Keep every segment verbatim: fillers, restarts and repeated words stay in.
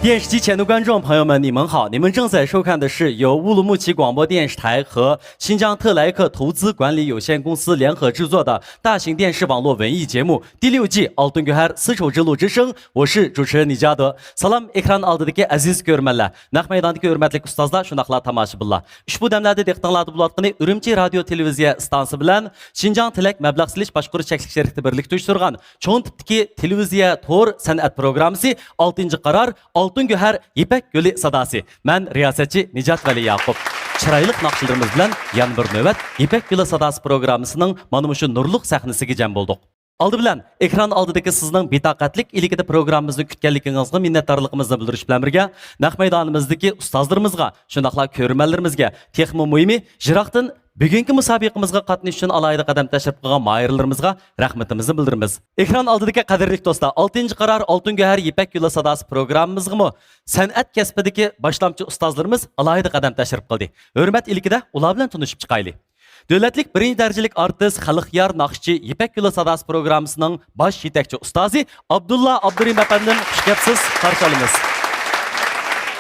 电视机前的观众朋友们，你们好！你们正在收看的是由乌鲁木齐广播电视台和新疆特莱克投资管理有限公司联合制作的大型电视网络文艺节目第六季《Altın Göher: Sıço Cılo之声》，我是主持人尼加德。سالام، ئېكران ئالدىدىكى ئەزىز كۆرۈرمەنلەر، نەق مەيداندىكى ھۆرمەتلىك ئۇستازلار، شۇنداقلا تاماشىبىنلار. ئۇشبۇ دەملەردە دىققىتىڭلاردا بولۇۋاتقىنى ئۈرۈمچى رادىيو تېلېۋىزىيە ئىستانسىسى بىلەن شىنجاڭ تىلەك مەبلەغ سېلىش باشقۇرۇش چەكلىك شىركىتى بىرلىكتە ئۇيۇشتۇرغان چوڭ تىپتىكى تېلېۋىزىيە تور سەنئەت پروگراممىسى ئالتىنچى قارار ئالتۇن گۆھەر يىپەك گۈلى ساداسى. مەن رىياسەتچى نىجات ۋەلى ياقۇپ. چىرايلىق ناخشىلىرىمىز بىلەن يەنە بىر نۆۋەت يىپەك گۈلى ساداسى پروگراممىسىنىڭ مانا مۇشۇ نۇرلۇق سەھنىسىگە جەم بولدۇق. ئالدى بىلەن ئېكران ئالدىدىكى سىزنىڭ بىتاقەتلىك ئىلكىدە پروگراممىمىزنى كۈتكەنلىكىڭىزغا مىننەتدارلىقىمىزنى بىلدۈرۈش بىلەن بىرگە، نەق مەيدانىمىزدىكى ئۇستازلىرىمىزغا، شۇنداقلا كۆرۈرمەنلىرىمىزگە، تېخىمۇ مۇھىمى، يىراقتىن بۈگۈنكى مۇسابىقىمىزغا قاتنىشىش ئۈچۈن ئالاھىدە قەدەم تەشرىپ قىلغان ماھىرلىرىمىزغا رەھمىتىمىزنى بىلدۈرىمىز. ئېكران ئالدىدىكى قەدىرلىك دوستلار، ئالتىنچى قارار ئالتۇن گۆھەر يىپەك يولى ساداسى پروگراممىمىزغىمۇ سەنئەت كەسپىدىكى باشلامچى ئۇستازلىرىمىز ئالاھىدە قەدەم تەشرىپ قىلدى. ھۆرمەت ئىلكىدە ئۇلار بىلەن تونۇشۇپ چىقايلى. دۆلەتلىك بىرىنچى دەرىجىلىك ئارتىس، خەلقيار ناخشىچى، يىپەك يولى ساداسى پروگراممىسىنىڭ باش يېتەكچى ئۇستازى ئابدۇللا ئابدۇرېھىم ئەپەندىم، خۇش كەپسىز، قارشى ئالىمىز.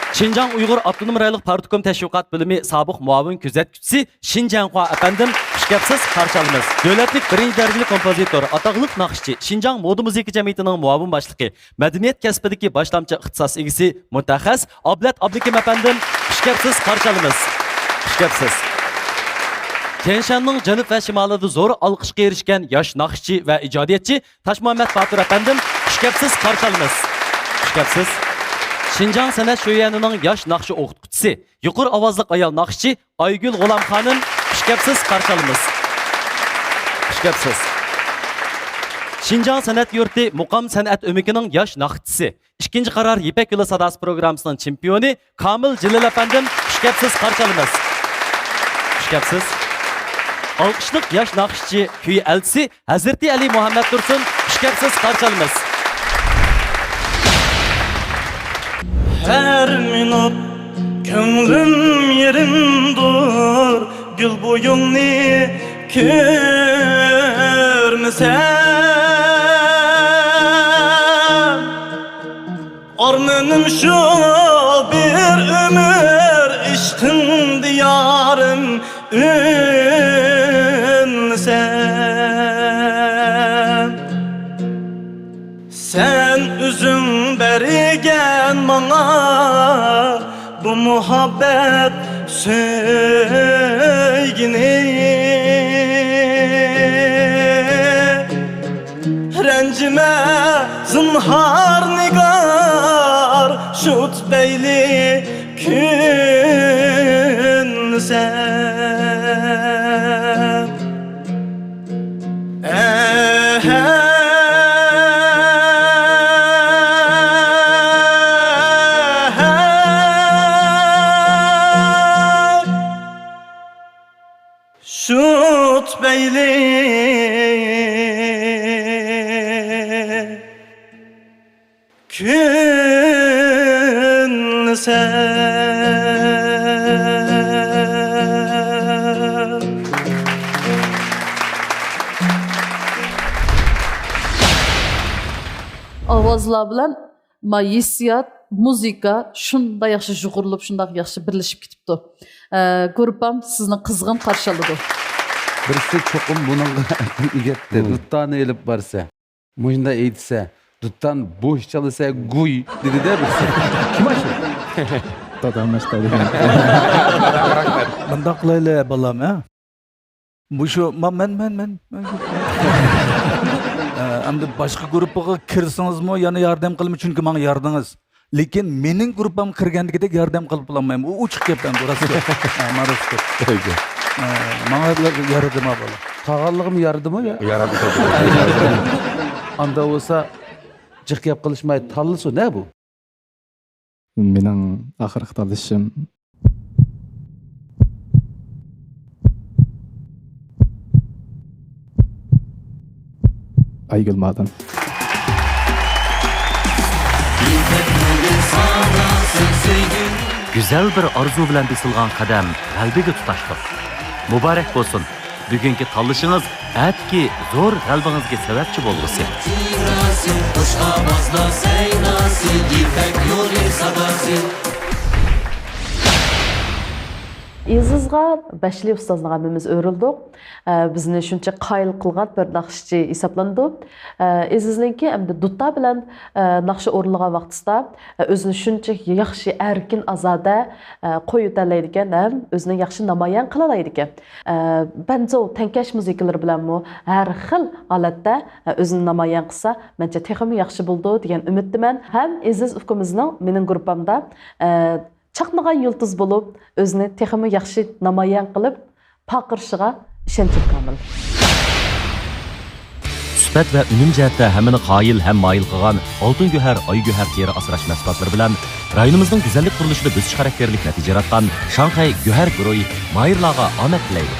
شىنجاڭ ئۇيغۇر ئاپتونوم رايونلۇق پارتكوم تەشۋىقات بۆلۈمى سابىق مۇئاۋىن كۆزەتكۈچىسى شىن جياڭخۇا ئەپەندىم، خۇش كەپسىز، قارشى ئالىمىز. دۆلەتلىك بىرىنچى دەرىجىلىك كومپوزىتور، ئاتاقلىق ناخشىچى، شىنجاڭ مودا مۇزىكا جەمئىيىتىنىڭ مۇئاۋىن باشلىقى، مەدەنىيەت كەسپىدىكى باشلامچى ئىختىساس ئىگىسى، مۇتەخەسسىس ئابلەت ئابلىكىم ئەپەندىم، خۇش كەپسىز، قارشى ئالىمىز. خۇش كەپسىز. تيەنشاننىڭ جەنۇب ۋە شىمالىدا زور ئالقىشقا ئېرىشكەن ياش ناخشىچى ۋە ئىجادىيەتچى تاشمۇھەممەت باتۇر ئەپەندىم، خۇش كەپسىز، قارشى ئالىمىز. خۇش كەپسىز. شىنجاڭ سەنئەت شۆيۈەنىنىڭ ياش ناخشا ئوقۇتقۇچىسى، يۇقىرى ئاۋازلىق ئايال ناخشىچى ئايگۈل غۇلام خانىم، خۇش كەپسىز، قارشى ئالىمىز. خۇش كەپسىز. شىنجاڭ سەنئەت يۇرتى مۇقام سەنئەت ئۆمىكىنىڭ ياش ناخشىچىسى، ئىككىنچى قارار يىپەك يولى ساداسى پروگراممىسىنىڭ چېمپىيونى كامىل جېلىل ئەپەندىم، خۇش كەپسىز، قارشى ئالىمىز. خۇش كەپسىز. ئالقىشلىق ياش ناخشىچى، كۈي ئەلچىسى ھەزرىتى ئەلى مۇھەممەد تۇرسۇن، خۇش كەپسىز، قارشى ئالىمىز. ھەر مىنۇت كۆڭلۈم يېرىمدۇر، گۈل بويۇڭنى كۆرمىسەم. ئارمىنىم شۇ بىر ئۆمۈر ئىشقىڭدا يارىم ئۆلسەم. سەن ئۆزۈڭ بەرگەن ماڭا بۇ مۇھەببەت سۆيگىنى. رەنجىمە زىنھار نىگار، شۇ تۈپەيلى كۆيۈنسەم. ئەھەي. شۇ تۈپەيلى كۆيۈنسەم. ئاۋازلار بىلەن ما ھېسسىيات، مۇزىكا شۇنداق ياخشى يۇغۇرۇلۇپ، شۇنداق ياخشى بىرلىشىپ كېتىپتۇ. ئە، گۇرۇپپام سىزنى قىزغىن قارشى ئالىدۇ. بىرسى چوقۇم بۇنىڭغا ئەقىل ئۆگەتتى. مم. دۇتارنى ئېلىپ بارسا، مۇشۇنداق ئېيتسا، دۇتارنى بوش چالىسا، گۇي دېدى-دە بىرسى. كىم ئاشۇ؟ دادام ئاشتا دېگەن. مۇنداق قىلايلى، بالام، ھە؟ مۇشۇ، ما-، مەن، مەن، مەن، مەن. ئە، ئەمدى باشقا گۇرۇپپىغا كىرسىڭىزمۇ يەنە ياردەم قىلىمەن، چۈنكى ماڭا يارىدىڭىز. لېكىن مېنىڭ گۇرۇپپامغا كىرگەندىكىدەك ياردەم قىلىپ بولالمايمەن. ئۇ ئوچۇق گەپ ئەمدى، راست گەپ. ھە، ما راست گەپ. ئە، ماڭا يارىدىما بالا؟ قالغانلىرىمۇ يارىدىمۇ يا؟ يارىدى. ئاندا بولسا جىق گەپ قىلىشماي تاللىسۇن ھە بۇ. مېنىڭ ئاخىرقى تاللىشىم ئايگۈل مادىن. گۈزەل بىر ئارزۇ بىلەن بېسىلغان قەدەم غەلىبىگە تۇتاشلىق. مۇبارەك بولسۇن! بۈگۈنكى تاللىشىڭىز ئەتىكى زور غەلىبىڭىزگە سەۋەبچى بولغۇسى. ئېزىزغا بەشلى ئۇستازنىڭ ھەممىمىز ئۆرۈلدۇق. ئە، بىزنى شۇنچە قايىل قىلغان بىر ناخشىچى ھېسابلىنىدۇ. ئە، ئېزىزنىڭكى ئەمدى دۇتار بىلەن، ئە، ناخشا ئورۇنلىغان ۋاقتىسىدا، ئە، ئۆزىنى شۇنچە ياخشى ئەركىن ئازادە، ئە، قويۇۋېتەلەيدىكەن ھەم ئۆزىنى ياخشى نامايان قىلالايدىكەن. ئە، بەنزو تەڭكەش مۇزىكىلىرى بىلەنمۇ ھەر خىل ھالەتتە، ئە، ئۆزىنى نامايان قىلسا، مەنچە تېخىمۇ ياخشى بولىدۇ دېگەن ئۈمىدتىمەن. ھەم ئېزىز ئۇكىمىزنىڭ مېنىڭ گۇرۇپپامدا، ئە، چاقنىغان يۇلتۇز بولۇپ، ئۆزىنى تېخىمۇ ياخشى نامايان قىلىپ، پارقىرىشىغا ئىشەنچىم كامىل. سۈپەت ۋە ئۈنۈم جەھەتتە ھەممىنى قايىل ھەم مايىل قىلغان ئالتۇن گۆھەر، ئاي گۆھەر تېرە ئاسراش مەھسۇلاتلىرى بىلەن رايونىمىزنىڭ گۈزەللىك قۇرۇلۇشىدا بۆسۈش خاراكتېرلىك نەتىجە ياراتقان شاڭخەي گۆھەر گۇرۇھى ماھىرلارغا ئامەت تىلەيدۇ.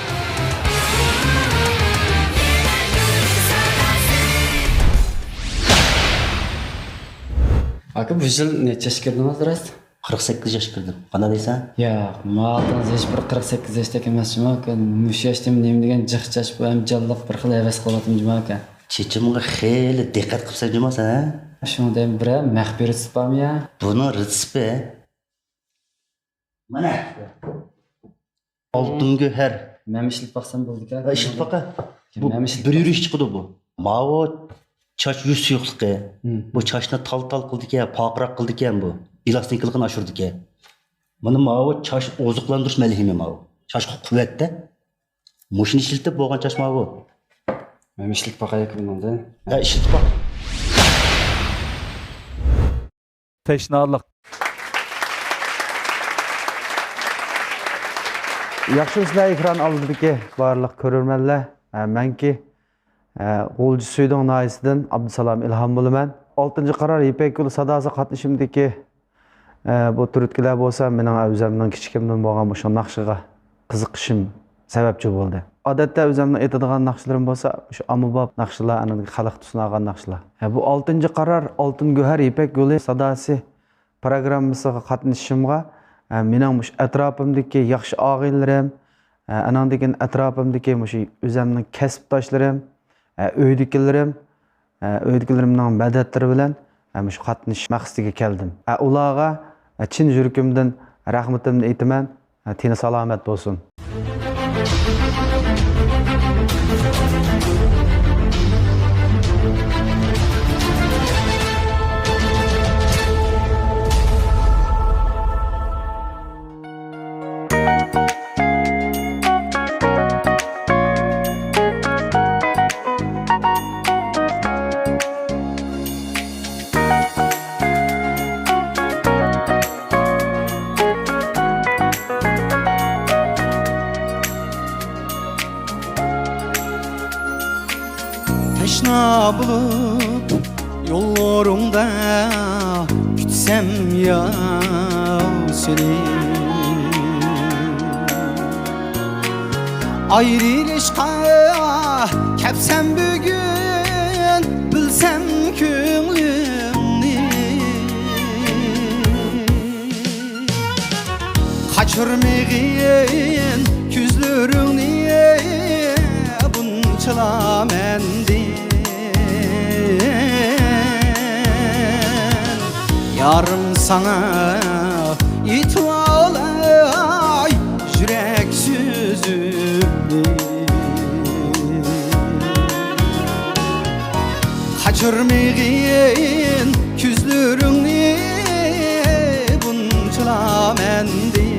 ئاكا، بۇ يىل نەچچە ياشقا كىردىڭىز راست؟ قىرىق سەككىز ياشقا كىردىم. قانداق دەيسەن؟ ياق، ماڭا قارىسا ھېچ بىر قىرىق سەككىز ياشتەك ئەمەس جۇما ئاكا. مۇشۇ ياشتا نېمە دېگەن جىق چاچ، بۇ ھەم جانلىق بىر خىل ھەۋەس قىلىۋاتىمەن جۇما ئاكا. چېچىمغا خېلى دىققەت قىلىپسەن جۇما سەن، ھە؟ شۇنىڭ دەيمەن، بىرەر مەخپىي رېتسېپ بارمۇ يا؟ بۇنىڭ رېتسېپى مانا. ئالتۇن گۆھەر. مەن ئىشلىتىپ باقسام بولىدىكەن. ھە، ئىشلىتىپ باقە. بۇ مەن ئىشلىتىپ بىر باقسام. يۈرۈش چىقىدۇ بۇ. ماۋۇ چاچ يۈز سۇيۇقلۇقى. ھىم. بۇ چاچنى تال-تال قىلىدىكەن، پارقىراق قىلىدىكەن بۇ. ئېلاستىنكىلىقىنى ئاشۇرىدىكەن. مانا ماۋۇ چاچ ئوزۇقلاندۇرۇش مەلھىمى ماۋۇ. چاچقا قۇۋۋەت-دە. مۇشۇنى ئىشلىتىپ بولغان چاچ ماۋۇ. مەن ئىشلىتىپ باقايلى بۇنىڭدىن. ھە، ئىشلىتىپ باق. تەشنالىق. ياخشىمۇسىلەر ئېكران ئالدىدىكى بارلىق كۆرۈرمەنلەر؟ ئە، مەنكى، ئە، غۇلجا سۈيدۈڭ ناھىيەسىدىن ئابدۇسالام ئىلھام بولىمەن. ئالتىنچى قارار يىپەك يولى ساداسى قاتنىشىمىدىكى، ئە، بۇ تۈرتكىلەر بولسا مېنىڭ ئۆزۈمنىڭ كىچىكىمدىن بولغان مۇشۇ ناخشىغا قىزىقىشىم سەۋەبچى بولدى. ئادەتتە ئۆزۈمنىڭ ئېيتىدىغان ناخشىلىرىم بولسا مۇشۇ ئاممىباب ناخشىلار، ئاندىن خەلققە سۇنىدىغان ناخشىلار. ھە، بۇ ئالتىنچى قارار ئالتۇن گۆھەر يىپەك يولى ساداسى پروگراممىسىغا قاتنىشىشىمغا، ھە، مېنىڭ مۇشۇ ئەتراپىمدىكى ياخشى ئاغىنىلىرىم، ھە، ئانىڭدىن كېيىن ئەتراپىمدىكى مۇشۇ ئۆزۈمنىڭ كەسىپداشلىرىم، ھە، ئۆيدىكىلىرىم، ئە، ئۆيدىكىلىرىمنىڭ مەدەتلىرى بىلەن، ئە، مۇشۇ قاتنىشىش مەقسىتىگە كەلدىم. ئە، ئۇلارغا، ئە، چىن يۈرىكىمدىن رەھمىتىمنى ئېيتىمەن. ئە، تېنى سالامەت بولسۇن. تەشنا بولۇپ يوللىرىڭدا كۈتسەم ياۋ سېنى. ئايرىلىشقا كەپسەن بۈگۈن، بىلسەم كۆڭلۈڭنى. قاچۇرمىغىن كۆزلىرىڭنى بۇنچىلا مەندىن. يارىم ساڭا ئېيتىۋالاي يۈرەك سۆزۈمنى. قاچۇرمىغىن كۆزلىرىڭنى بۇنچىلا مەندىن.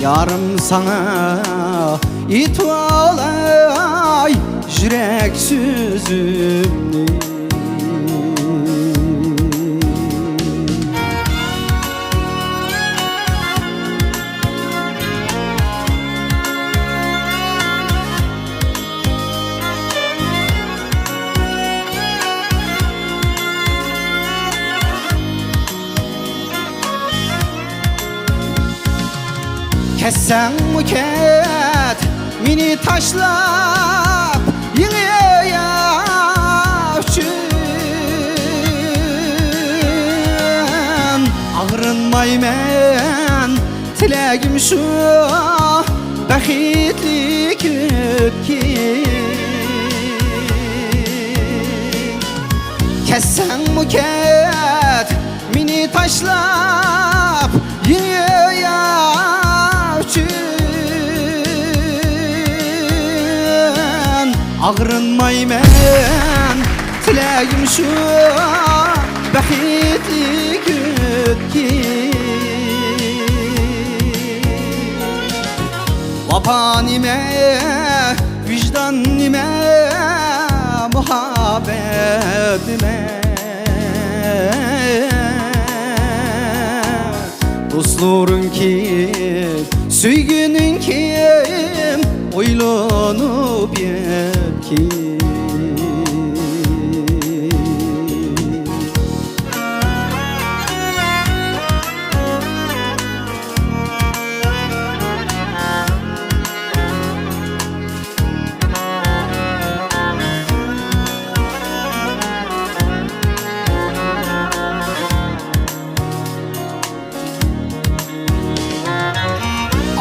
يارىم ساڭا ئېيتىۋالاي يۈرەك سۆزۈمنى. كەتسەڭمۇ كەت مېنى تاشلاپ يېڭى يار ئۈچۈن. ئاغرىنمايمەن تىلەگىم شۇ بەختلىك ئۆتكىن. كەتسەڭمۇ كەت، مېنى تاشلاپ، يېڭى ئۆيۈڭ ئۈچۈن. ئاغرىنمايمەن، تىلەگىم شۇ بەختلىك ئۆتكىن. ۋاپا نېمە، ۋىجدان نېمە، مۇھەببەت نېمە؟ دوستلىرىڭ كىم، سۆيگىنىڭ كىم، ئويلىنىپ يەتكىن.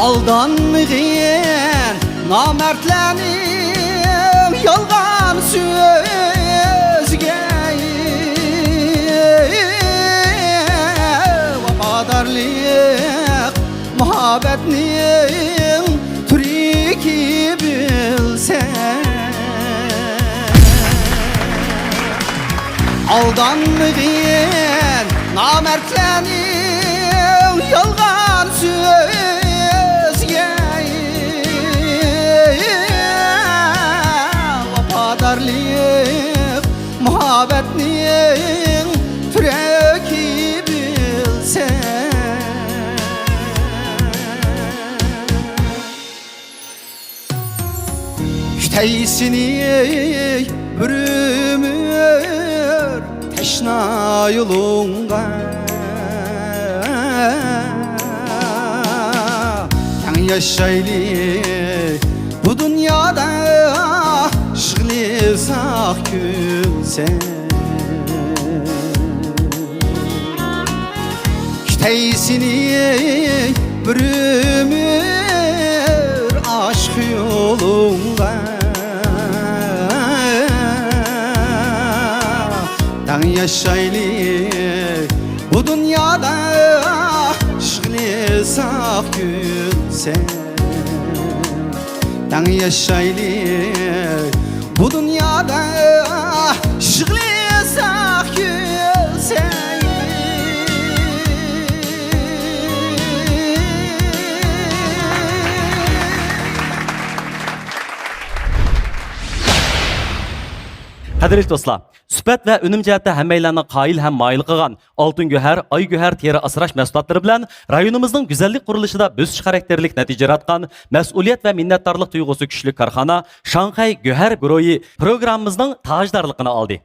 ئالدانمىغىن نامەردلەرنىڭ يالغان سۆزىگە. ۋاپادارلىق مۇھەببەتنىڭ تۈركى بىلسەڭ. ئالدانمىغىن نامەردلەرنىڭ يالغان سۆزىگە. ۋاپادارلىق مۇھەببەتنىڭ تۈركى بىلسەڭ. كۈتەي سېنى بىر ئۆمۈر تەشنا يولۇڭغا. تەڭ ياشايلى بۇ دۇنيادا، يىغلىساق كۈلسەك. كۈتەي سېنى بىر ئۆمۈر ئاشىق يولۇڭغا. تەڭ ياشايلى بۇ دۇنيادا، يىغلىساق كۈلسەك. تەڭ ياشايلى بۇ دۇنيادا، يىغلىساق كۈلسەك. قەدىرلىك دوستلار، سۈپەت ۋە ئۈنۈم جەھەتتە ھەممەيلەننىڭ قايىل ھەم مايىل قىلغان ئالتۇن گۆھەر، ئاي گۆھەر تېرە ئاسراش مەھسۇلاتلىرى بىلەن رايونىمىزنىڭ گۈزەللىك قۇرۇلۇشىدا بۆسۈش خاراكتېرلىك نەتىجە ياراتقان، مەسئۇلىيەت ۋە مىننەتدارلىق تۇيغۇسى كۈچلۈك كارخانا شاڭخەي گۆھەر گۇرۇھى پروگراممىمىزنىڭ تاجدارلىقىنى ئالدى.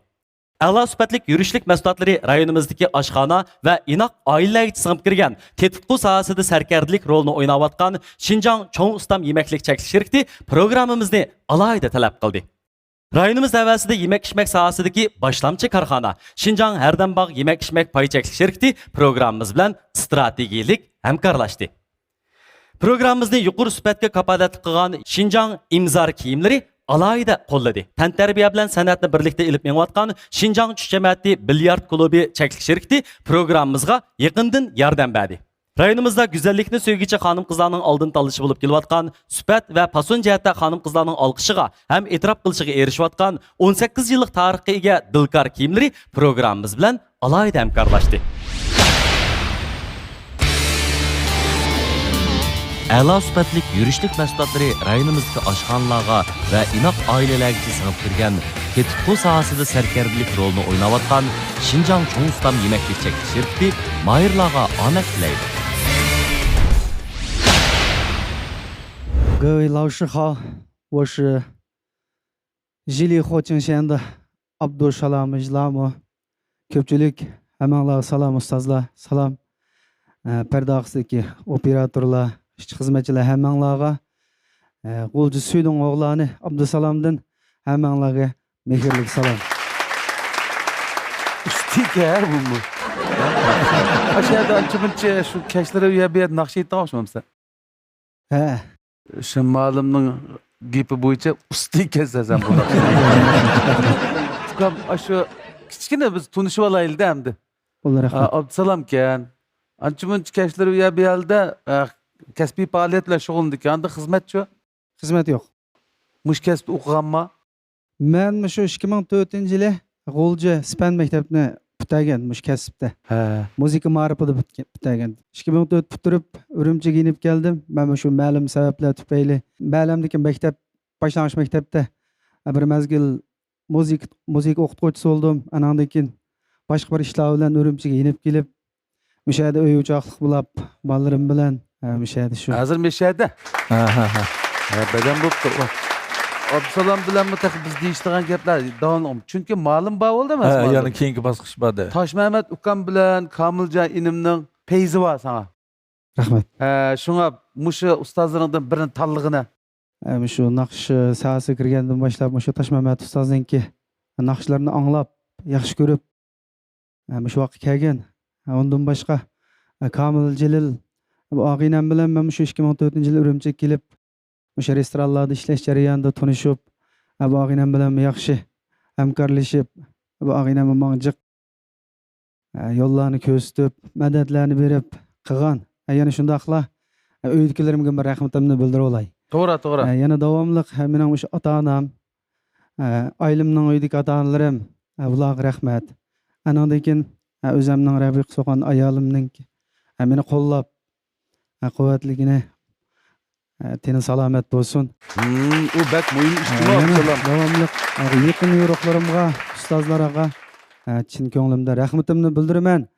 ئەلا سۈپەتلىك يۈرۈشلۈك مەھسۇلاتلىرى رايونىمىزدىكى ئاشخانا ۋە ئىناق ئائىلىلەرگىچە سىڭىپ كىرگەن تېتىتقۇ ساھەسىدە سەركەردىلىك رولىنى ئويناۋاتقان شىنجاڭ چوڭ ئۇستام يېمەكلىك چەكلىك شىركىتى پروگراممىمىزنى ئالاھىدە تەلەپ قىلدى. رايونىمىز تەۋەسىدە يېمەك-ئىچمەك ساھەسىدىكى باشلامچى كارخانا شىنجاڭ ھەردەمباغ يېمەك-ئىچمەك پاي چەكلىك شىركىتى پروگراممىمىز بىلەن ئىستراتېگىيەلىك ھەمكارلاشتى. پروگراممىمىزنى يۇقىرى سۈپەتكە كاپالەتلىك قىلغان شىنجاڭ ئىمزار كىيىملىرى ئالاھىدە قوللىدى. تەنتەربىيە بىلەن سەنئەتنى بىرلىكتە ئېلىپ مېڭىۋاتقان شىنجاڭ چۈش جەمەتى بىليارد كۇلۇبى چەكلىك شىركىتى پروگراممىمىزغا يېقىندىن ياردەم بەردى. رايونىمىزدا گۈزەللىكنى سۆيگۈچى خانىم-قىزلارنىڭ ئالدىن تاللىشى بولۇپ كېلىۋاتقان، سۈپەت ۋە پاسون جەھەتتە خانىم-قىزلارنىڭ ئالقىشىغا ھەم ئېتىراپ قىلىشىغا ئېرىشىۋاتقان ئون سەككىز يىللىق تارىخقا ئىگە دىلكار كىيىملىرى پروگراممىمىز بىلەن ئالاھىدە ھەمكارلاشتى. ئەلا سۈپەتلىك يۈرۈشلۈك مەھسۇلاتلىرى رايونىمىزدىكى ئاشخانىلارغا ۋە ئىناق ئائىلىلەرگىچە سىڭىپ كىرگەن تېتىتقۇ ساھەسىدە سەركەردىلىك رولىنى ئويناۋاتقان شىنجاڭ چوڭ ئۇستام يېمەكلىك چەكلىك شىركىتى ماھىرلارغا ئامەت تىلەيدۇ. 各位老师好，我是 ژىلى خو چىڭشيەندە ئابدۇسالام ئىجلامۇ. كۆپچىلىك ھەممەڭلارغا سالام ئۇستازلار، سالام. ئە، پەردە ئارقىسىدىكى ئوپېراتورلار، ئىشچى خىزمەتچىلەر ھەممەڭلارغا، ئە، غۇلجا سۈيدۈڭ ئوغلانى ئابدۇسالامدىن ھەممەڭلارغا مېھىرلىك سالام. ئۈچ ئۇستىكەن بۇمۇ. ئاشۇ يەردە ئانچە مۇنچە شۇ كەچلىرى ئۇ يەر بۇ يەردە ناخشا ئېيتتىڭ ئوخشىمامسەن؟ ھە. شۇ مالىمنىڭ گېپى بويىچە ئۇستا ئىكەنسەن سەن بۇ ناخشىدا. ئۇكام، ئاشۇ كىچىككىنە بىز تونۇشۇپ ئالايلى-دە ئەمدى. بولدى، رەھمەت. ئا، ئابدۇسالامكەن. ئانچە مۇنچە كەچلىرى ئۇ يەر بۇ يەردە، ئا، كەسپىي پائالىيەت بىلەن شۇغۇللىنىدىكەن. ئاندىن خىزمەتچۇ؟ خىزمەت يوق. مۇشۇ كەسىپتە ئوقۇغانما؟ مەن مۇشۇ ئىككى مىڭ تۆتىنچى يىلى غۇلجا سىپەن مەكتەپنى پۈتتۈرگەن، مۇشۇ كەسىپتە. ھە. مۇزىكا مائارىپىدا پۈت-، پۈتتۈرگەن. ئىككى مىڭ تۆت پۈتتۈرۈپ، ئۈرۈمچىگە يېنىپ كەلدىم. مەن مۇشۇ مەلۇم سەۋەبلەر تۈپەيلى مەلەمدىكى مەكتەپ، باشلانغۇچ مەكتەپتە بىر مەزگىل مۇزىكا، مۇزىكا ئوقۇتقۇچىسى بولدۇم. ئاناندىن كېيىن باشقا بىر ئىشلار بىلەن ئۈرۈمچىگە يېنىپ كېلىپ، مۇشۇ يەردە ئۆي ئوچاقلىق بولاپ، بالىلىرىم بىلەن، ھە، مۇشۇ يەردە شۇ. ھازىر مۇشۇ يەردە؟ ھە، ھە، ھە. ھە، بەدەن بوپتۇ. ئابدۇسالام بىلەنمۇ تېخى بىز دېيىشىدىغان گەپلەر داۋاملىق. چۈنكى مالىم بار بولدى ئەمەسمۇ ھە، ھازىر؟ يەنە كېيىنكى باسقۇچ باردى. تاشمەمەت ئۇكام بىلەن كامىلجان ئىنىمنىڭ پەيزى بار ساڭا. رەھمەت. ھە، شۇڭا مۇشۇ ئۇستازلىرىڭدىن بىرىنى تاللىغىنە. ھە، مۇشۇ ناخشا ساھەسىگە كىرگەندىن باشلاپ مۇشۇ تاشمەمەت ئۇستازنىڭكى ناخشىلىرىنى ئاڭلاپ، ياخشى كۆرۈپ، ھە، مۇشۇ ۋاقىتقا كەلگەن. ھە، ئۇندىن باشقا، ھە، كامىل جېلىل، بۇ ئاغىنەم بىلەن مەن مۇشۇ ئىككى مىڭ تۆتىنچى يىلى ئۈرۈمچىگە كېلىپ، مۇشۇ رېستورانلاردا ئىشلەش جەريانىدا تونۇشۇپ، ھە، بۇ ئاغىنەم بىلەن ياخشى ھەمكارلىشىپ، بۇ ئاغىنەم ماڭا جىق، ھە، يوللارنى كۆرسىتىپ، مەدەتلەرنى بېرىپ قىلغان. ھە، يەنە شۇنداقلا، ھە، ئۆيدىكىلىرىمگە بىر رەھمىتىمنى بىلدۈرۈۋالاي. توغرا، توغرا. ھە، يەنە داۋاملىق، ھە، مېنىڭ مۇشۇ ئاتا-ئانام، ھە، ئائىلەمنىڭ ئۆيىدىكى ئاتا-ئانىلىرىم، ھە، بۇلارغا رەھمەت. ئانىڭدىن كېيىن، ھە، ئۆزەمنىڭ رەبىقە سوقان ئايالىمنىڭ، ھە، مېنى قوللاپ، ھە، قۇۋۋەتلىگىنى، ھە، تېنى سالامەت بولسۇن. ھىم، ئۇ بەك مۇھىم ئىش ھە، جۇمۇ، يەنە ئابدۇسالام. داۋاملىق، ھە، يېقىن يورۇقلىرىمغا، ئۇستازلارغا، ھە، چىن كۆڭلۈمدە رەھمىتىمنى بىلدۈرىمەن.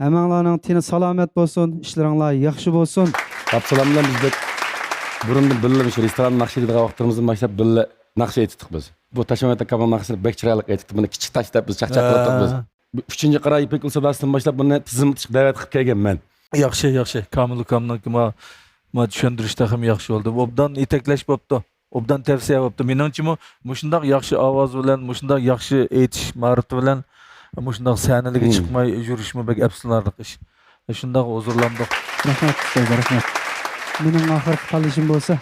ھەممەڭلارنىڭ تېنى سالامەت بولسۇن، ئىشلىرىڭلار ياخشى بولسۇن. ئابدۇسالام بىلەن بىز بەك بۇرۇندىن بىللە مۇشۇ رېستوران ناخشا ئېيتىدىغان ۋاقتىمىزدىن باشلاپ بىللە ناخشا ئېيتتۇق بىز. بۇ تاشمەمەت ئاكامنىڭ ناخشىسىنى بەك چىرايلىق ئېيتتى. بۇنى كىچىك تاش دەپ بىز چاقچاق قىلاتتۇق بىز. ھە. بۇ ئۈچىنچى قىرا يىپەك يولى ساداسىدىن باشلاپ بۇنى تىزىملىتىشقا دەۋەت قىلىپ كەلگەنمەن. ياخشى، ياخشى. كامىل ئۇكامنىڭكى ما، ما چۈشەندۈرۈش تېخىمۇ ياخشى بولدى. ئوبدان يېتەكلەش بوپتۇ. ئوبدان تەۋسىيە بوپتۇ. مېنىڭچىمۇ مۇشۇنداق ياخشى ئاۋاز بىلەن، مۇشۇنداق ياخشى ئېيتىش ماھارىتى بىلەن، مۇشۇنداق سەھنىلەرگە ھىم. چىقماي يۈرۈشمۇ بەك ئەپسۇسلىنارلىق ئىش. شۇنداق ھۇزۇرلاندۇق. رەھمەت، ئۇستاز، رەھمەت. مېنىڭ ئاخىرقى تاللىشىم بولسا.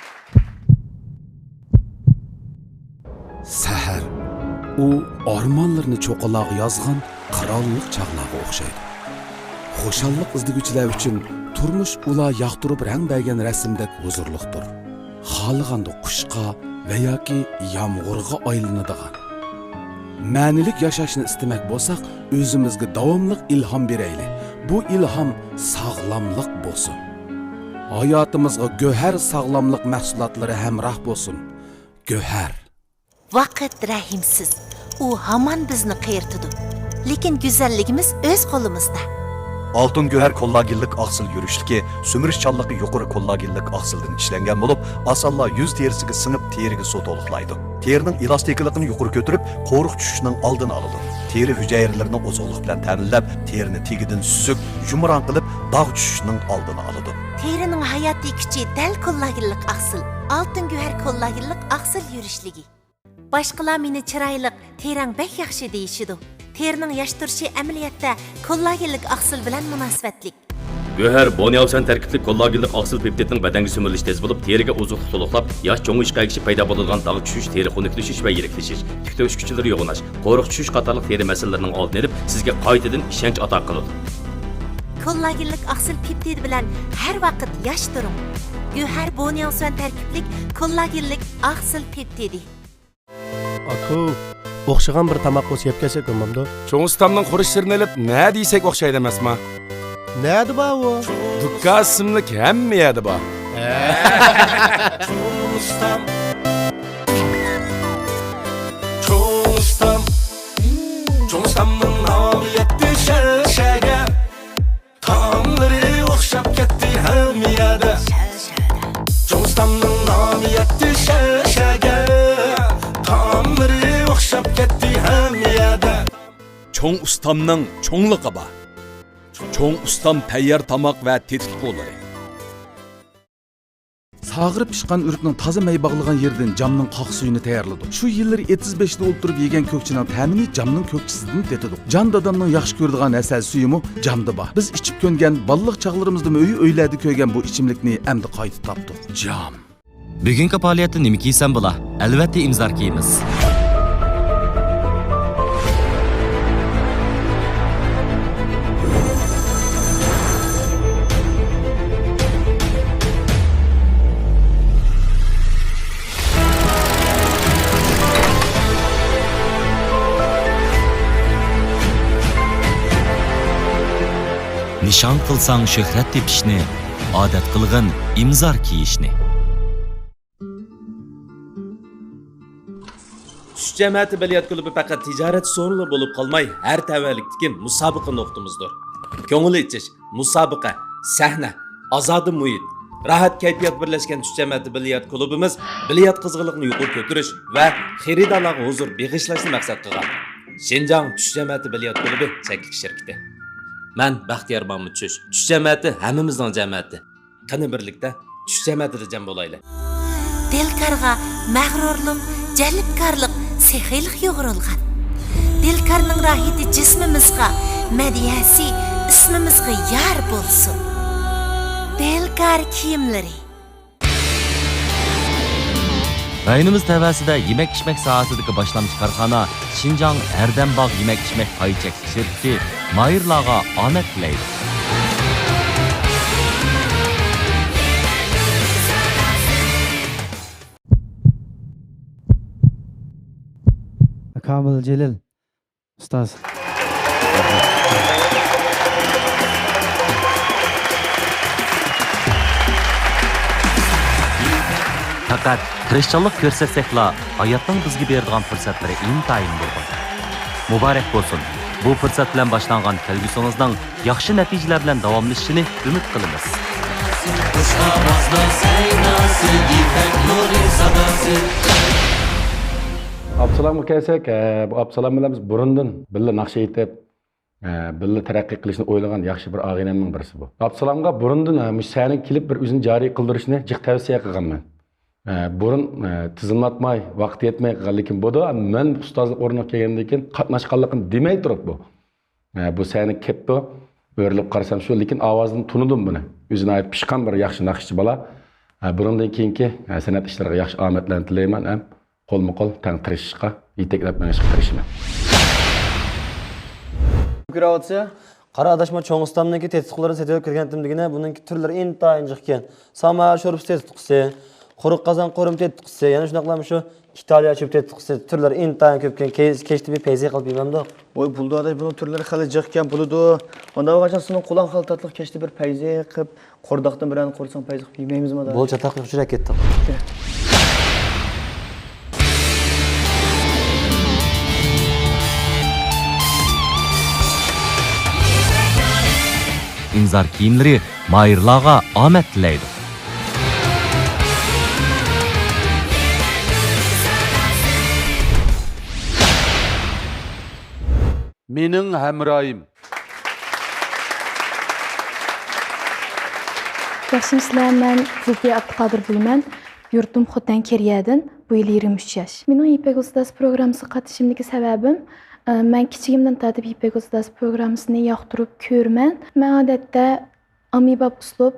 سەھەر. ئۇ ئارمانلىرىنى چوققىلارغا يازغان قىرانلىق چاغلارغا ئوخشايدۇ. خۇشاللىق ئىزدىگۈچىلەر ئۈچۈن تۇرمۇش ئۇلار ياقتۇرۇپ رەڭ بەرگەن رەسىمدەك ھۇزۇرلۇقتۇر. خالىغاندا قۇشقا ۋە ياكى يامغۇرغا ئايلىنىدىغان. مەنىلىك ياشاشنى ئىستىمەك بولساق، ئۆزىمىزگە داۋاملىق ئىلھام بېرەيلى. بۇ ئىلھام ساغلاملىق بولسۇن. ھاياتىمىزغا گۆھەر ساغلاملىق مەھسۇلاتلىرى ھەمراھ بولسۇن. گۆھەر. ۋاقىت رەھىمسىز. ئۇ ھامان بىزنى قېرىتىدۇ. لېكىن گۈزەللىكىمىز ئۆز قولىمىزدا. ئالتۇن گۆھەر كوللاگېنلىق ئاقسىل يۈرۈشلۈكى سۈمۈرۈشچانلىقى يۇقىرى كوللاگېنلىق ئاقسىلدىن ئىشلەنگەن بولۇپ، ئاسانلا يۈز تېرىسىگە سىڭىپ، تېرىگە سۇ تولۇقلايدۇ. تېرىنىڭ ئېلاستىكىلىقىنى يۇقىرى كۆتۈرۈپ، قورۇق چۈشۈشنىڭ ئالدىنى ئالىدۇ. تېرە ھۈجەيرىلىرىنى ئوزۇقلۇق بىلەن تەمىنلەپ، تېرىنى تېگىدىن سۈزۈك، يۇمران قىلىپ، داغ چۈشۈشنىڭ ئالدىنى ئالىدۇ. تېرىنىڭ ھاياتىي كۈچى دەل كوللاگېنلىق ئاقسىل. ئالتۇن گۆھەر كوللاگېنلىق ئاقسىل يۈرۈشلۈكى. باشقىلار مېنى چىرايلىق، تېرەڭ بەك ياخشى دېيىشىدۇ. تېرىنىڭ ياش تۇرۇشى ئەمەلىيەتتە كوللاگېنلىك ئاقسىل بىلەن مۇناسىۋەتلىك. گۆھەر بونياۋسەن تەركىبلىك كوللاگېنلىك ئاقسىل پېپتىدنىڭ بەدەنگە سۈمۈرۈلۈشى تېز بولۇپ، تېرىگە ئوزۇقلۇق تولۇقلاپ، ياش چوڭىيىشقا ئەگىشىپ پەيدا بولىدىغان داغ چۈشۈش، تېرە خۇنۈكلىشىش ۋە يىرىكلىشىش، تۈك تۆكۈش كۈچلىرى يوغىناش، قورۇق چۈشۈش قاتارلىق تېرە مەسىلىلىرىنىڭ ئالدىنى ئېلىپ، سىزگە قايتىدىن ئىشەنچ ئاتا قىلىدۇ. كوللاگېنلىك ئاقسىل پېپتىدى بىلەن ھەر ۋاقىت ياش تۇرۇڭ. گۆھەر بونياۋسەن تەركىبلىك كوللاگېنلىك ئاقسىل پېپتىدى. ئاكا، ئوخشىغان بىر تاماق بولسا يەپ كەلسەك بولمامدۇ؟ چوڭ ئۇستامنىڭ خۇرۇچلىرىنى ئېلىپ، نە دېسەك ئوخشايدۇ ئەمەسما؟ نەدە بار ئۇ؟ دۇكان ئىسىملىك ھەممە يەردە بار. ھە. چوڭ ئۇستام. چوڭ ئۇستام. چوڭ ئۇستامنىڭ نامى يەتتى شەرشەگە. تائاملىرى ئوخشاپ كەتتى ھەممە يەردە. چوڭ ئۇستامنىڭ نامى يەتتى شەرشەگە. تائاملىرى ئوخشاپ كەتتى ھەممە يەردە. چوڭ ئۇستامنىڭ چوڭلۇقى بار. چوڭ ئۇستام تەييار تاماق ۋە تېتىتقۇلىرى. ئاغرىپ پىشقان ئۆرۈكنىڭ تازا مەي باغلىغان يېرىدىن جامنىڭ قاق سۈيىنى تەييارلىدۇق. شۇ يىللىرى ئېتىز بېشىدا ئولتۇرۇپ يېگەن كۆكچىنىڭ تەمىنى جامنىڭ كۆكچىسىدىن تېتىدۇق. جان دادامنىڭ ياخشى كۆرىدىغان ھەسەل سۈيىمۇ جامدا بار. بىز ئىچىپ كۆنگەن، بالىلىق چاغلىرىمىزدىمۇ ئۆي-ئۆيلەردە كۆرگەن بۇ ئىچىملىكنى ئەمدى قايتا تاپتۇق. جام. بۈگۈنكى پائالىيەتتە نېمە كىيسەم بولا؟ ئەلۋەتتە، ئىمزار كىيىمىز. نىشان قىلساڭ شۆھرەت تېپىشنى، ئادەت قىلغىن ئىمزار كىيىشنى. تۈش جەمەتى بىليارت كۇلۇبى پەقەت تىجارەت سورۇنلا بولۇپ قالماي، ھەر تەۋەلىكتىكى مۇسابىقە نۇقتىمىزدۇر. كۆڭۈل ئېچىش، مۇسابىقە، سەھنە، ئازادە مۇھىت، راھەت كەيپىيات بىرلەشكەن تۈش جەمەتى بىليارت كۇلۇبىمىز بىليارت قىزغىنلىقىنى يۇقىرى كۆتۈرۈش ۋە خېرىدارلارغا ھۇزۇر بېغىشلاشنى مەقسەت قىلغان شىنجاڭ تۈش جەمەتى بىليارت كۇلۇبى چەكلىك شىركىتى. مەن بەختىيار مامۇت چۈش. تۈش جەمەتى ھەممىمىزنىڭ جەمەتى. قېنى، بىرلىكتە چۈش جەمەتىدە جەم بولايلى. دىلكارغا مەغرۇرلۇق، جەلپكارلىق، سېخىيلىق يۇغۇرۇلغان. دىلكارنىڭ راھىتى جىسمىمىزغا، مەدھىيەسى ئىسمىمىزغا يار بولسۇن. دىلكار كىيىملىرى. رايونىمىز تەۋەسىدە يېمەك-ئىچمەك ساھەسىدىكى باشلامچى كارخانا شىنجاڭ ھەردەم باغ يېمەك-ئىچمەك پاي چەكلىك شىركىتى ماھىرلارغا ئامەت تىلەيدۇ. كامىل جېلىل ئۇستاز. پەقەت تىرىشچانلىق كۆرسەتسەكلا، ھاياتنىڭ بىزگە بېرىدىغان پۇرسەتلىرى ئىنتايىن نۇرغۇن. مۇبارەك بولسۇن! بۇ پۇرسەت بىلەن باشلانغان كەلگۈسىڭىزنىڭ ياخشى نەتىجىلەر بىلەن داۋاملىشىشىنى ئۈمىد قىلىمىز. ئابدۇسالامغا كەلسەك، ئە، بۇ ئابدۇسالام بىلەن بىز بۇرۇندىن بىللە ناخشا ئېيتىپ، ئە، بىللە تەرەققىي قىلىشنى ئويلىغان ياخشى بىر ئاغىنەمنىڭ بىرسى بۇ. ئابدۇسالامغا بۇرۇندىن، ئە، مۇشۇ سەھنىگە كېلىپ بىر ئۆزىنى جارى قىلدۇرۇشنى جىق تەۋسىيە قىلغانمەن. ئە، بۇرۇن، ئە، تىزىملاتماي، ۋاقىت يەتمەي قالغان، لېكىن بۇدا مەن ئۇستازلىق ئورنىغا كەلگەندىن كېيىن قاتناشقانلىقىنى دېمەي تۇرۇپ بۇ. ئە، بۇ سەھنىگە كەپتۇ، ئۆرۈلۈپ قارىسام شۇ، لېكىن ئاۋازىدىن تونۇدۇم بۇنى. ئۆزى ناھايىتى پىشقان بىر ياخشى ناخشىچى بالا. ئە، بۇنىڭدىن كېيىنكى، ئە، سەنئەت ئىشلىرىغا ياخشى ئامەتلەرنى تىلەيمەن ھەم قولمۇ قول تەڭ تىرىشىشقا، يېتەكلەپ مېڭىشقا تىرىشىمەن. كۆرۈۋاتىسىز، قارا ئاداش، مانا چوڭ ئۇستامنىڭكى تېتىتقۇلىرىنى سېتىۋېلىپ كىرگەنتىم دېگىنە، بۇنىڭكى تۈرلىرى ئىنتايىن جىقكەن. ساما شورپىسى تېتىتقۇسى، قۇرۇق قازان قورۇما تېتىتقۇسى، يەنە شۇنداقلا مۇشۇ ئىتالىيە چۆپ تېتىتقۇسى، تۈرلىرى ئىنتايىن كۆپكەن. كەچتە بىر پەيزى قىلىپ يېمەمدۇق؟ ۋاي، بولدى ئاداش، بۇنىڭ تۈرلىرى خېلى جىقكەن، بولىدۇ. ئۇنداق بولغاچقا سېنىڭ قولۇڭ خېلى تاتلىق، كەچتە بىر پەيزى قىلىپ، قورداقتىن بىرەرنى قورۇساڭ پەيزى قىلىپ يېمەيمىزمۇ ئاداش؟ بولدى، چاتاق قىلىپ يۈرۈپ كەتتىڭ. ئىمزار كىيىملىرى ماھىرلارغا ئامەت تىلەيدۇ. مېنىڭ ھەمراھىم. ياخشىمۇسىلەر، مەن زۇلپىيە ئابدۇقادىر بولىمەن. يۇرتۇم خوتەن كېرىيەدىن، بۇ يىل يىگىرمە ئۈچ ياش. مېنىڭ يىپەك ئۇستاز پروگراممىسىغا قاتنىشىشىمدىكى سەۋەبىم، ئە، مەن كىچىكىمدىن تارتىپ يىپەك ئۇستاز پروگراممىسىنى ياقتۇرۇپ كۆرىمەن. مەن ئادەتتە ئاممىباب ئۇسلۇب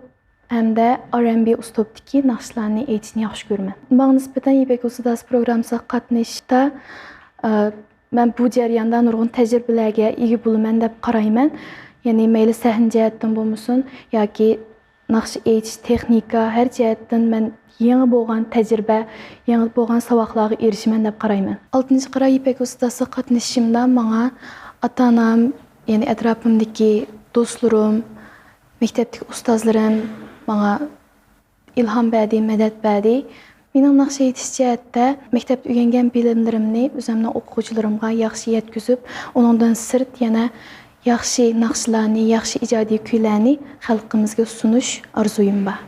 ھەمدە ئار ئەند بى ئۇسلۇبتىكى ناخشىلارنى ئېيتىشنى ياخشى كۆرىمەن. ماڭا نىسبەتەن يىپەك ئۇستاز پروگراممىسىغا قاتنىشىشتا، ئە، مەن بۇ جەرياندا نۇرغۇن تەجرىبىلەرگە ئىگە بولىمەن دەپ قارايمەن. يەنى مەيلى سەھنە جەھەتتىن بولمىسۇن ياكى ناخشا ئېيتىش، تېخنىكا، ھەر جەھەتتىن مەن يېڭى بولغان تەجرىبە، يېڭى بولغان ساۋاقلارغا ئېرىشىمەن دەپ قارايمەن. ئالتىنچى قىرا يىپەك ئۇستازىغا قاتنىشىشىمدا ماڭا ئاتا-ئانام، يەنى ئەتراپىمدىكى دوستلىرىم، مەكتەپتىكى ئۇستازلىرىم ماڭا ئىلھام بەردى، مەدەت بەردى. مېنىڭ ناخشا ئېيتىش جەھەتتە مەكتەپتە ئۆگەنگەن بىلىملىرىمنى ئۆزۈمنىڭ ئوقۇغۇچىلىرىمغا ياخشى يەتكۈزۈپ، ئۇنىڭدىن سىرت يەنە ياخشى ناخشىلارنى، ياخشى ئىجادىي كۈيلەرنى خەلقىمىزگە سۇنۇش ئارزۇيۇم بار.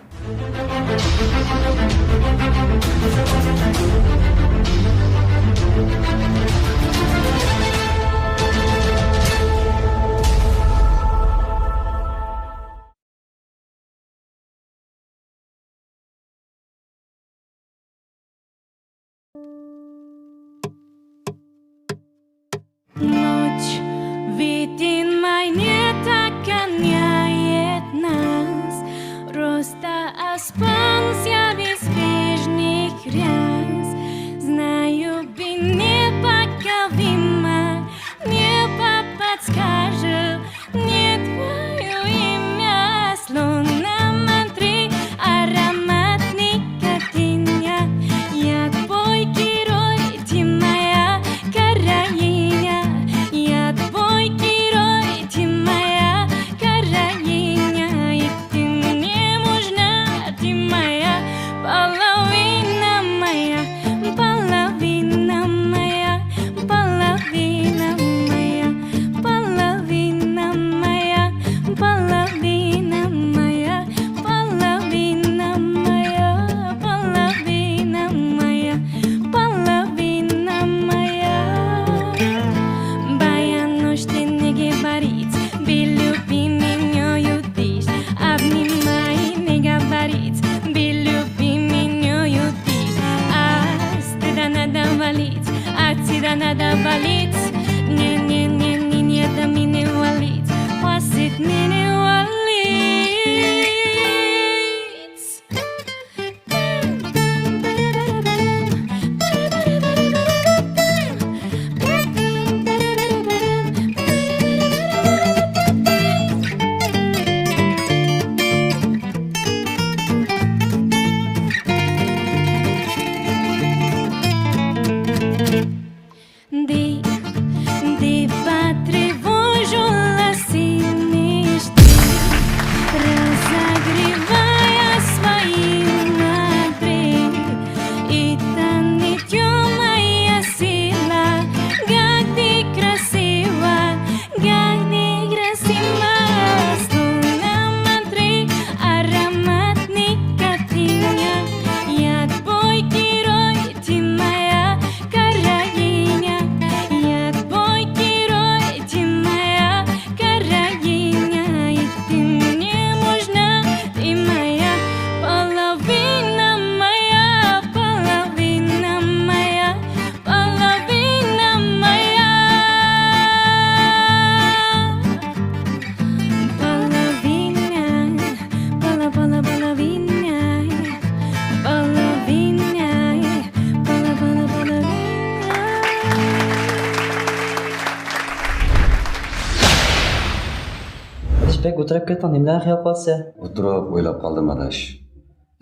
ئولتۇرۇپ كەتتىڭ، نېمىلەرنى خىيال قىلىۋاتىسەن؟ ئولتۇرۇپ ئويلاپ قالدىم، ئاداش.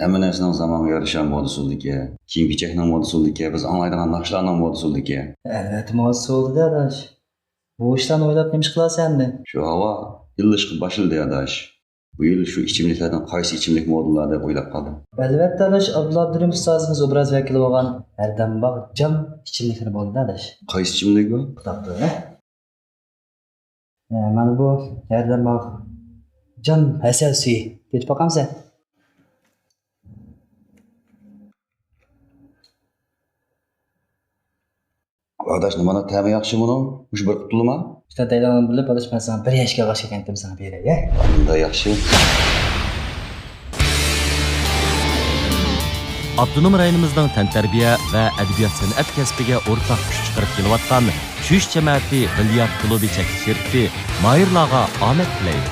ھەممە نەرسىنىڭ زامانغا يارىشا مودىسى بولىدىكەن. كىيىم-كېچەكنىڭ مودىسى بولىدىكەن. بىز ئاڭلايدىغان ناخشىلارنىڭ مودىسى بولىدىكەن. ئەلۋەتتە، مودىسى بولىدۇ-دە، ئاداش. بۇ ئىشلارنى ئويلاپ نېمە ئىش قىلارسەن ئەمدى؟ شۇ ھاۋا يىللىشىشقا باشلىدى، ئاداش. بۇ يىل شۇ ئىچىملىكلەردىن قايسى ئىچىملىك مودىلار دەپ ئويلاپ قالدىم. ئەلۋەتتە، ئاداش، ئابدۇللا ئابدۇرېھىم ئۇستازىمىز ئوبراز ۋەكىلى بولغان ھەردەم باغ جام ئىچىملىكلىرى بولىدۇ، ئاداش. قايسى ئىچىملىك بۇ؟ ئە، مانا بۇ ھەردەم باغ جام ھەسەل سۈيى. تېتىپ باقامسەن؟ ئاداش، نېمانداق تەمى ياخشى بۇنىڭ؟ مۇشۇ بىر قۇتۇلما؟ شۇ تەتەيلەرنى بىلىپ، ئاداش، مەن ساڭا بىر ياشكا ئوخشاش ئەكەنتىم، ساڭا بېرەي، ھە؟ ئۇنداق ياخشى. ئاپتونوم رايونىمىزنىڭ تەنتەربىيە ۋە ئەدەبىيات-سەنئەت كەسپىگە ئورتاق كۈچ چىقىرىپ كېلىۋاتقان چۈش جەمەتى بىليارد كۇلۇبى چەكلىك شىركىتى ماھىرلارغا ئامەت تىلەيدۇ.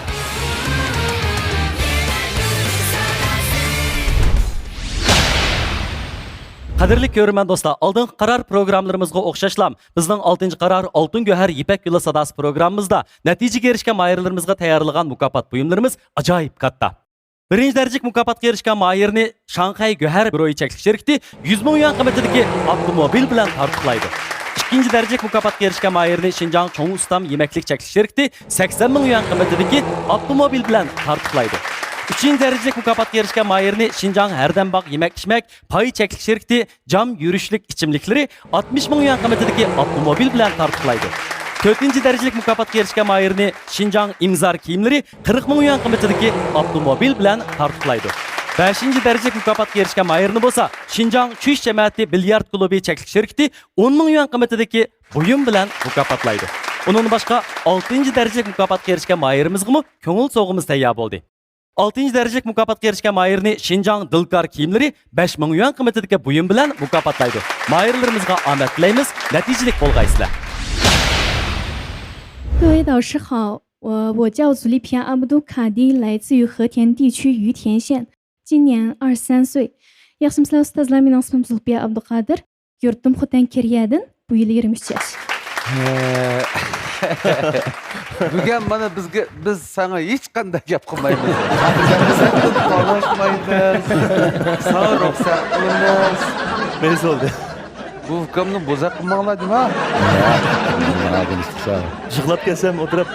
قەدىرلىك كۆرۈرمەن دوستلار، ئالدىنقى قارار پروگراممىلىرىمىزغا ئوخشاشلا، بىزنىڭ ئالتىنچى قارار ئالتۇن گۆھەر يىپەك يولى ساداسى پروگراممىمىزدا نەتىجىگە ئېرىشكەن ماھىرلىرىمىزغا تەييارلىغان مۇكاپات بۇيۇملىرىمىز ئاجايىپ كاتتا. بىرىنچى دەرىجىلىك مۇكاپاتقا ئېرىشكەن ماھىرنى شاڭخەي گۆھەر بىرويى چەكلىك شىركىتى يۈز مىڭ يۈەن قىممىتىدىكى ئاپتوموبىل بىلەن تارتۇقلايدۇ. ئىككىنچى دەرىجىلىك مۇكاپاتقا ئېرىشكەن ماھىرنى شىنجاڭ چوڭ ئۇستام يېمەكلىك چەكلىك شىركىتى سەكسەن مىڭ يۈەن قىممىتىدىكى ئاپتوموبىل بىلەن تارتۇقلايدۇ. ئۈچىنچى دەرىجىلىك مۇكاپاتقا ئېرىشكەن ماھىرنى شىنجاڭ ھەردەم باغ يېمەك ئىچمەك پاي چەكلىك شىركىتى جام يۈرۈشلۈك ئىچىملىكلىرى ئاتمىش مىڭ يۈەن قىممىتىدىكى ئاپتوموبىل بىلەن تارتۇقلايدۇ. تۆتىنچى دەرىجىلىك مۇكاپاتقا ئېرىشكەن ماھىرنى شىنجاڭ ئىمزار كىيىملىرى قىرىق مىڭ يۈەن قىممىتىدىكى ئاپتوموبىل بىلەن تارتۇقلايدۇ. بەشىنچى دەرىجىلىك مۇكاپاتقا ئېرىشكەن ماھىرنى بولسا شىنجاڭ چۈش جەمەتى بىليارد كۇلۇبى چەكلىك شىركىتى ئون مىڭ يۈەن قىممىتىدىكى بۇيۇم بىلەن مۇكاپاتلايدۇ. ئۇنىڭدىن باشقا، ئالتىنچى دەرىجىلىك مۇكاپاتقا ئېرىشكەن ماھىرىمىزغىمۇ كۆڭۈل سوۋغىمىز تەييار بولدى. ئالتىنچى دەرىجىلىك مۇكاپاتقا ئېرىشكەن ماھىرنى شىنجاڭ دىلكار كىيىملىرى بەش مىڭ يۈەن قىممىتىدىكى بۇيۇم بىلەن مۇكاپاتلايدۇ. ماھىرلىرىمىزغا ئامەت تىلەيمىز، نەتىجىلىك بولغايسىلەر. 各位导师好，我我叫祖丽萍阿布杜卡迪，来自于和田地区于田县，今年二十三岁。ياخشىمۇسىلەر ئۇستازلار، مېنىڭ ئىسمىم زۇلپىيە ئابدۇقادىر. يۇرتۇم خوتەن كېرىيەدىن، بۇ يىل يىگىرمە ئۈچ ياش. ھە. بۈگۈن مانا بىزگە، بىز ساڭا ھېچقانداق گەپ قىلمايمىز. سەندىن قولاشمايمىز. ساڭا رۇخسەت قىلىمىز. نېمە بولدى؟ بۇ ئۇكامنى بوزەك قىلماڭلار دېمە. يىغلاپ كەتسەم ئولتۇرۇپ.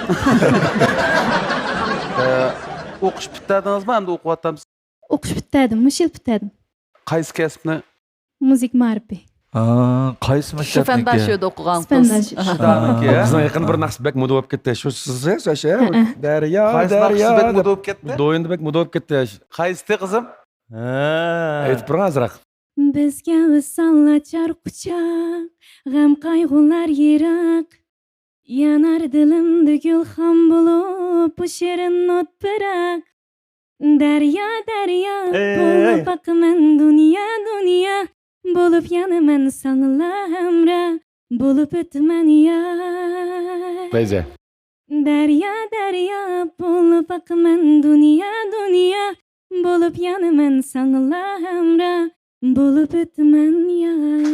ئە، ئوقۇش پۈتتۈردىڭىزمۇ؟ ئەمدى ئوقۇۋاتامسىز؟ ئوقۇش پۈتتۈردۈم، مۇشۇ يىل پۈتتۈردۈم. قايسى كەسىپنى؟ مۇزىكا مائارىپى. ھا، قايسى مەكتەپنىڭكى؟ شىفەنداشيۇدا ئوقۇغان قىز. شىفەنداشيۇ. ئاھا. بىزنىڭ يېقىندا بىر ناخشا بەك مودا بولۇپ كەتتى. شۇ سىز، شۇ، شۇ. ھەئە. دەريا، قايسى ناخشا دەريا بەك مودا دەپ. بولۇپ كەتتى؟ دويىندا بەك مودا بولۇپ كەتتى. قايسىسى قىزىم؟ ھە. ئېيتىپ بېرىڭ ئازراق. بىزگە ۋىساللار چار قۇچاق، غەم قايغۇلار يىراق. يانار دىلىمدا گۈلخان بولۇپ، بۇ شېرىن ئوت پىراق. دەريا، دەريا، ئەي، بولۇپ ئەي. ئاقىمەن دۇنيا، دۇنيا. بولۇپ يانىمەن ساڭىلا ھەمراھ، بولۇپ ئۆتىمەن يار. پەيزە. دەريا، دەريا، بولۇپ ئاقىمەن دۇنيا، دۇنيا. بولۇپ يانىمەن ساڭىلا ھەمراھ، بولۇپ ئۆتىمەن يار.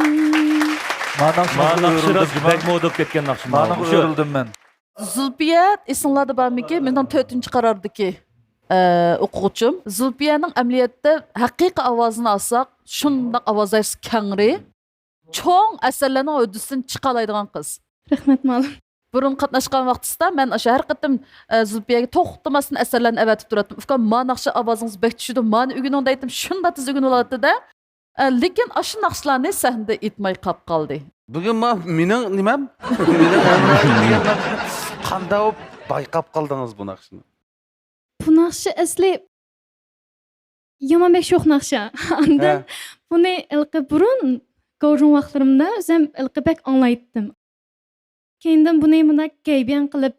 مانا ناخشا مانا ناخشا راست بەك مودا بولۇپ كەتكەن ناخشا. مانا مانا ئۆرۈلدۈم مەن. زۇلپىيە، ئېسىڭلاردا بارمىكىن، مېنىڭ تۆتىنچى قارارىدىكى، ئە، ئوقۇغۇچىم. زۇلپىيەنىڭ ئەمەلىيەتتە ھەقىقىي ئاۋازىنى ئالساق، شۇنداق ئاۋاز ھەيۋىسى كەڭرى، چوڭ ئەسەرلەرنىڭ ھۆددىسىدىن چىقالايدىغان قىز. رەھمەت، مۇئەللىم. بۇرۇن قاتناشقان ۋاقتىسىدا مەن ئاشۇ ھەر قېتىم، ئە، زۇلپىيەگە توختىماستىن ئەسەرلەرنى ئەۋەتىپ تۇراتتىم. ئۇكام، ما ناخشا ئاۋازىڭىز بەك چۈشىدۇ، مانى ئۆگىنىڭ دەيتتىم، شۇنداق تېز ئۆگىنىۋالاتتى-دە. ئە، لېكىن ئاشۇ ناخشىلارنى سەھنىدە ئېيتماي قاپ قالدى. بۈگۈن ما مېنىڭ نېمەم؟ مېنىڭ ھەمراھىم دېگەن ناخشىنى قانداق بولۇپ بايقاپ قالدىڭىز بۇ ناخشىنى؟ بۇ ناخشا ئەسلى يامان بەك شوخ ناخشا. ئاندىن ھە. بۇنى ھېلىقى بۇرۇن گاۋجۇڭ ۋاقىتلىرىمدا ئۆزۈم ھېلىقى بەك ئاڭلايتتىم. كەينىدىن بۇنى مۇنداق گەيبىيەن قىلىپ،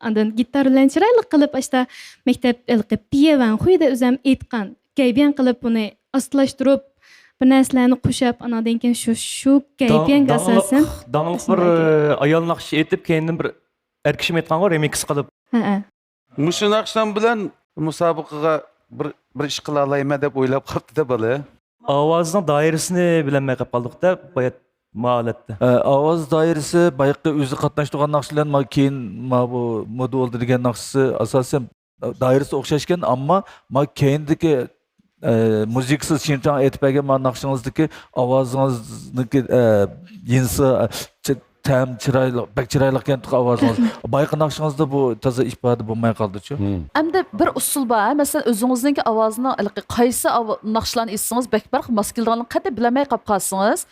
ئاندىن گىتار بىلەن چىرايلىق قىلىپ، ئاشتا مەكتەپ ھېلىقى پىيەۋەن خۇيدا ئۆزۈم ئېيتقان. گەيبىيەن قىلىپ بۇنى ئاستىلاشتۇرۇپ، بىر نەرسىلەرنى قوشۇپ، ئاناندىن كېيىن شۇ، شۇ داڭ-، گەيبىيەنگە داڭلىق، ئاساسەن داڭلىق بىر، ئە، ئايال ناخشا ئېيتىپ، كەينىدىن بىر ئەر كىشىمۇ ئېيتقانغۇ، رېمىكس قىلىپ. ھەئە. مۇشۇ ناخشام بىلەن مۇسابىقىگە بىر، بىر ئىش قىلالايمەن دەپ ئويلاپ قاپتۇ-دە بالا. ئاۋازنىڭ دائىرىسىنى بىلەلمەي قاپ قالدۇق-دە، بايا ما ھالەتتە. ئە، ئاۋاز دائىرىسى بايىقى ئۆزى قاتناشتۇرغان ناخشا بىلەن ما كېيىن ما بۇ مودا بولدى دېگەن ناخشىسى ئاساسەن. دائىرىسى ئوخشاشكەن، ئەمما ما كەينىدىكى، ئە، مۇزىكىسىز شىنچاڭ ئېيتىپ بەرگەن ما ناخشىڭىزدىكى ئاۋازىڭىزنىڭكى، ئە، يىنسى، چ-، تەم چىرايلىق، بەك چىرايلىقكەن ئاۋازىڭىز. بايىقى ناخشىڭىزدا بۇ تازا ئىپادە بولماي قالدىچۇ؟ مم. ئەمدى بىر ئۇسۇل بار، ھە؟ مەسىلەن، ئۆزىڭىزنىڭكى ئاۋازىنىڭ ھېلىقى قايسى ئاۋ-، ناخشىلارنى ئېيتسىڭىز بەك پەرق، ماس كېلىدىغانلىقىنى قەتئىي بىلەلمەي قاپ قالسىڭىز،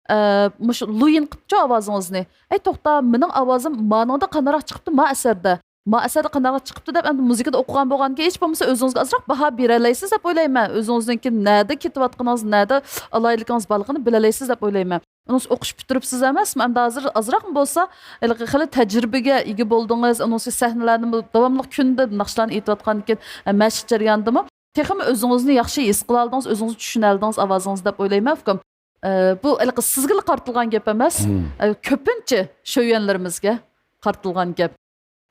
ئە، مۇشۇ لۇيىن قىپچۇ ئاۋازىڭىزنى. ئەي، توختا، مېنىڭ ئاۋازىم مانىڭدا قانداقراق چىقىپتۇ، ما ئەسەردە. ما ئەسەردە قانداقراق چىقىپتۇ دەپ، ئەمدى مۇزىكىدا ئوقۇغان بولغاندىكىن، ھېچ بولمىسا ئۆزىڭىزگە ئازراق باھا بېرەلەيسىز دەپ ئويلايمەن. ئۆزىڭىزنىڭكى نەدە كېتىۋاتقىنىڭىز، نەدە ئالاھىدىلىكىڭىز بارلىقىنى بىلەلەيسىز دەپ ئويلايمەن. ئۇنىڭ ئۈستىگە ئوقۇش پۈتتۈرۈپسىز ئەمەسمۇ؟ ئەمدى ھازىر ئازراقمۇ بولسا، ھېلىقى خېلى تەجرىبىگە ئىگە بولدىڭىز. ئۇنىڭ ئۈستىگە سەھنىلەردىمۇ داۋاملىق كۈندە ناخشىلارنى ئېيتىۋاتقاندىكىن، مەشىق جەريانىدىمۇ تېخىمۇ ئۆزىڭىزنى ياخشى ھېس قىلالىدىڭىز، ئۆزىڭىزنى چۈشىنەلىدىڭىز ئاۋازىڭىزنى دەپ ئويلايمەن، ئۇكام. ئە، بۇ ھېلىقى سىزگىلا قارىتىلغان گەپ ئەمەس. مم. ئە، كۆپىنچە شۆيۈەنلىرىمىزگە قارىتىلغان گەپ.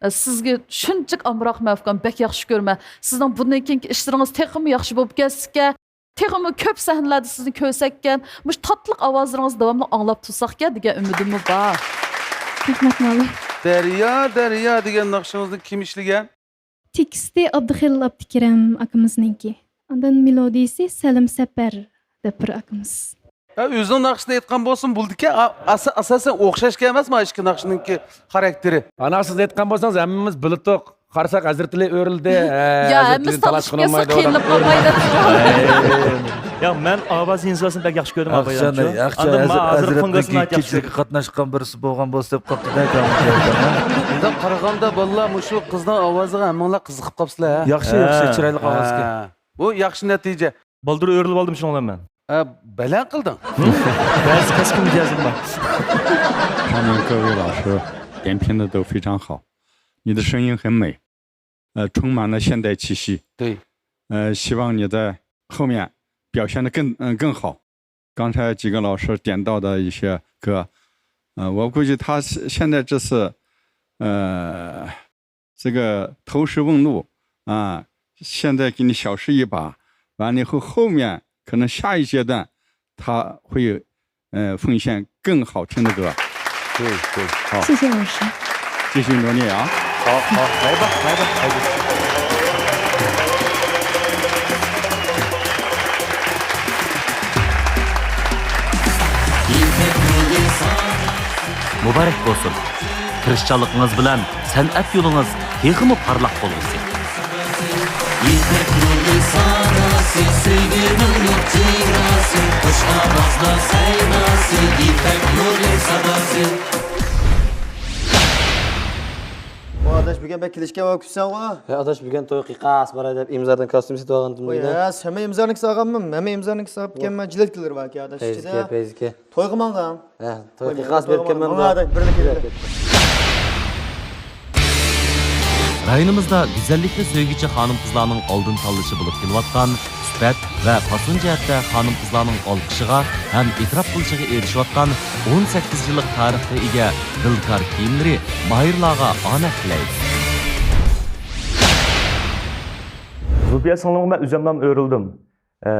ئە، سىزگە شۇنچىلىك ئامراقمەن، ئۇكام، بەك ياخشى كۆرىمەن. سىزنىڭ بۇندىن كېيىنكى ئىشلىرىڭىز تېخىمۇ ياخشى بولۇپ كەتسىكەن، تېخىمۇ كۆپ سەھنىلەردە سىزنى كۆرسەككەن، مۇشۇ تاتلىق ئاۋازلىرىڭىزنى داۋاملىق ئاڭلاپ تۇرساقكەن دېگەن ئۈمىدىممۇ بار. رەھمەت، مۇئەللىم. دەريا، دەريا دېگەن ناخشىڭىزنى كىم ئىشلىگەن؟ تېكىستى ئابدۇخېلىل ئابدۇكېرىم ئاكىمىزنىڭكى. ئاندىن مېلودىيىسى سەلىم سەپەر دەپ بىر ئاكىمىز. ھە، ئۆزىنىڭ ناخشىسىنى ئېيتقان بولسىمۇ بولىدىكەن. ئا-، ئاسا-، ئاساسەن ئوخشاشكەن ئەمەسمۇ ئىككى ناخشىنىڭكى خاراكتېرى؟ ئانا، سىز ئېيتقان بولسىڭىز ھەممىمىز بىلدۇق. قارىساق، ھەزرىتى ئۆرۈلدى. ھە، يا، ھەزرىتى ھەممىسى تالىشىپ كەتسە، قىينىلىپ قالمايدۇ. يا، مەن ئاۋاز يىنسىۋاسىنى بەك ياخشى كۆردۈم، ئاندىن ما ھازىر فۇنگاسىنى ناھايىتى ياخشى كۆردۈم. كېچىلىككە قاتناشقان بىرسى بولغان بولسا دەپ قاپتۇ-دە، كامىل. مۇنداق قارىغاندا، بالىلار، مۇشۇ قىزنىڭ ئاۋازىغا ھەممىڭلار قىزىقىپ قاپسىلەر، ھە؟ ياخشى، ياخشى، ھە، چىرايلىق ئاۋازكەن. ھە. بۇ ياخشى نەتىجە. بالدۇر ئۆرۈلۈپ ئالدىم شۇنىڭ بىلەن مەن. ئە، بەلەن قىلدىڭ. بەزى كەسكىن مىجەزىم بار. 上面各位老师点评的都非常好，你的声音很美，呃，充满了现代气息。对。呃，希望你在后面表现得更，嗯，更好。刚才几个老师点到的一些歌，呃，我估计他是现在这是，呃，这个投石问路啊，现在给你小试一把，完了以后，后面可能下一阶段他会，呃，奉献更好听的歌。对，对，好。谢谢老师。继续努力啊。好，好，来吧，来吧，来吧。 مۇبارەك بولسۇن! تىرىشچانلىقىڭىز بىلەن سەنئەت يولىڭىز تېخىمۇ پارلاق بولغۇسى! يىپەك يولى ساداسى، سۆيگۈ نۇرلۇق جىگداسى، خۇش ئاۋازلار سەيداسى، يىپەك يولى ساداسى. ۋاي ئاداش، بۈگۈن بەك كېلىشكەن بولۇپ كېتىپسەنغۇ. ھە ئاداش، بۈگۈن توي قىيقاس باراي دەپ ئىمزادىن كاستيۇم سېتىۋالغانتىم دېگەن. ھە، ھەممە ئىمزانىڭكىنى ئالغانمەن، ھەممە ئىمزانىڭكىنى ئالغان ئىكەنمەن، جىلەتكىلىرى باركەن ئاداش ئىچىدە. پەيزىكە، پەيزىكە. تويغا ماڭغان. ھە، توي قىلغاس بېرىپ كەلمەمدۇ؟ رايونىمىزدا گۈزەللىكنى سۆيگۈچى خانىم-قىزلارنىڭ ئالدىن تاللىشى بولۇپ كېلىۋاتقان سۈپەت ۋە پاسون جەھەتتە خانىم-قىزلارنىڭ ئالقىشىغا ھەم ئېتىراپ قىلىشىغا ئېرىشىۋاتقان ئون سەككىز يىللىق تارىخقا ئىگە دىلكار كىيىملىرى ماھىرلارغا ئامەت تىلەيدۇ. زۇلپىيە سىڭلىمغا مەن ئۆزۈملا ئۆرۈلدۈم. ئە،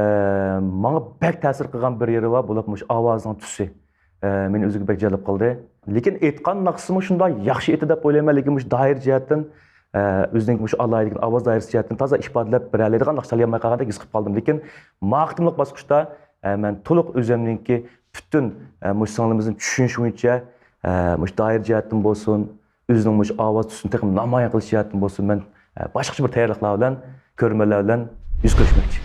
ماڭا بەك تەسىر قىلغان بىر يېرى بار، بولۇپ مۇشۇ ئاۋازىنىڭ تۈسى، ئە، مېنى ئۆزىگە بەك جەلپ قىلدى. لېكىن ئېيتقان ناخشىسىمۇ شۇنداق ياخشى ئېيتتى دەپ ئويلايمەن، لېكىن مۇشۇ دائىرە جەھەتتىن، ئە، ئۆزىنىڭ مۇشۇ ئالاھىدىلىكىنى، ئاۋاز دائىرىسى جەھەتتىن تازا ئىپادىلەپ بېرەلەيدىغان ناخشا چالالماي قالغاندەك ھېس قىلىپ قالدىم. لېكىن ما قېتىملىق باسقۇچتا، ئە، مەن تولۇق ئۆزۈمنىڭكى پۈتۈن، ئە، مۇشۇ سىڭلىمىزنى چۈشىنىش بويىچە، ئە، مۇشۇ دائىرە جەھەتتىن بولسۇن، ئۆزىنىڭ مۇشۇ ئاۋاز تۈسىنى تېخىمۇ نامايان قىلىش جەھەتتىن بولسۇن، مەن، ئە، باشقىچە بىر تەييارلىقلار بىلەن، كۆرۈرمەنلەر بىلەن يۈز كۆرۈشمەكچى.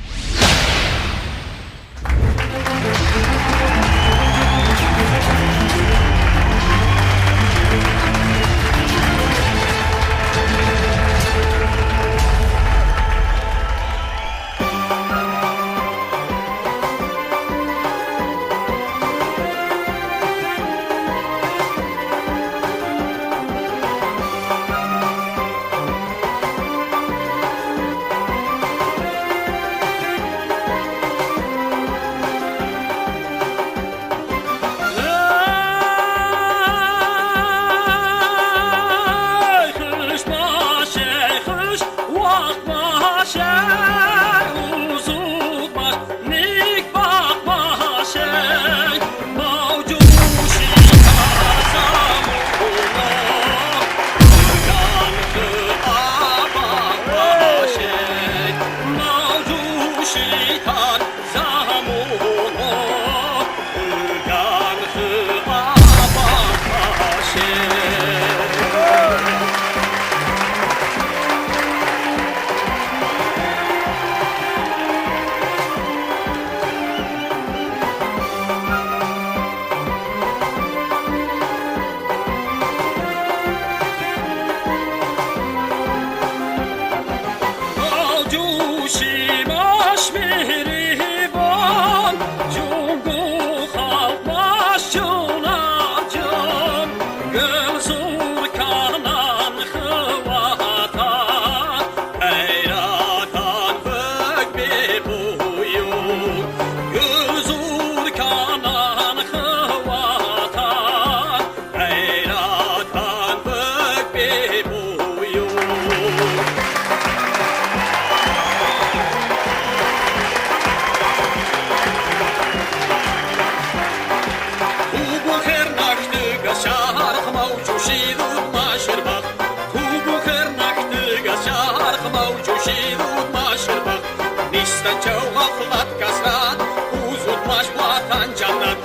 موجوشي ودماش البخت، نيستا جوغا فلات كسرات، وزود ماش وطن جنات،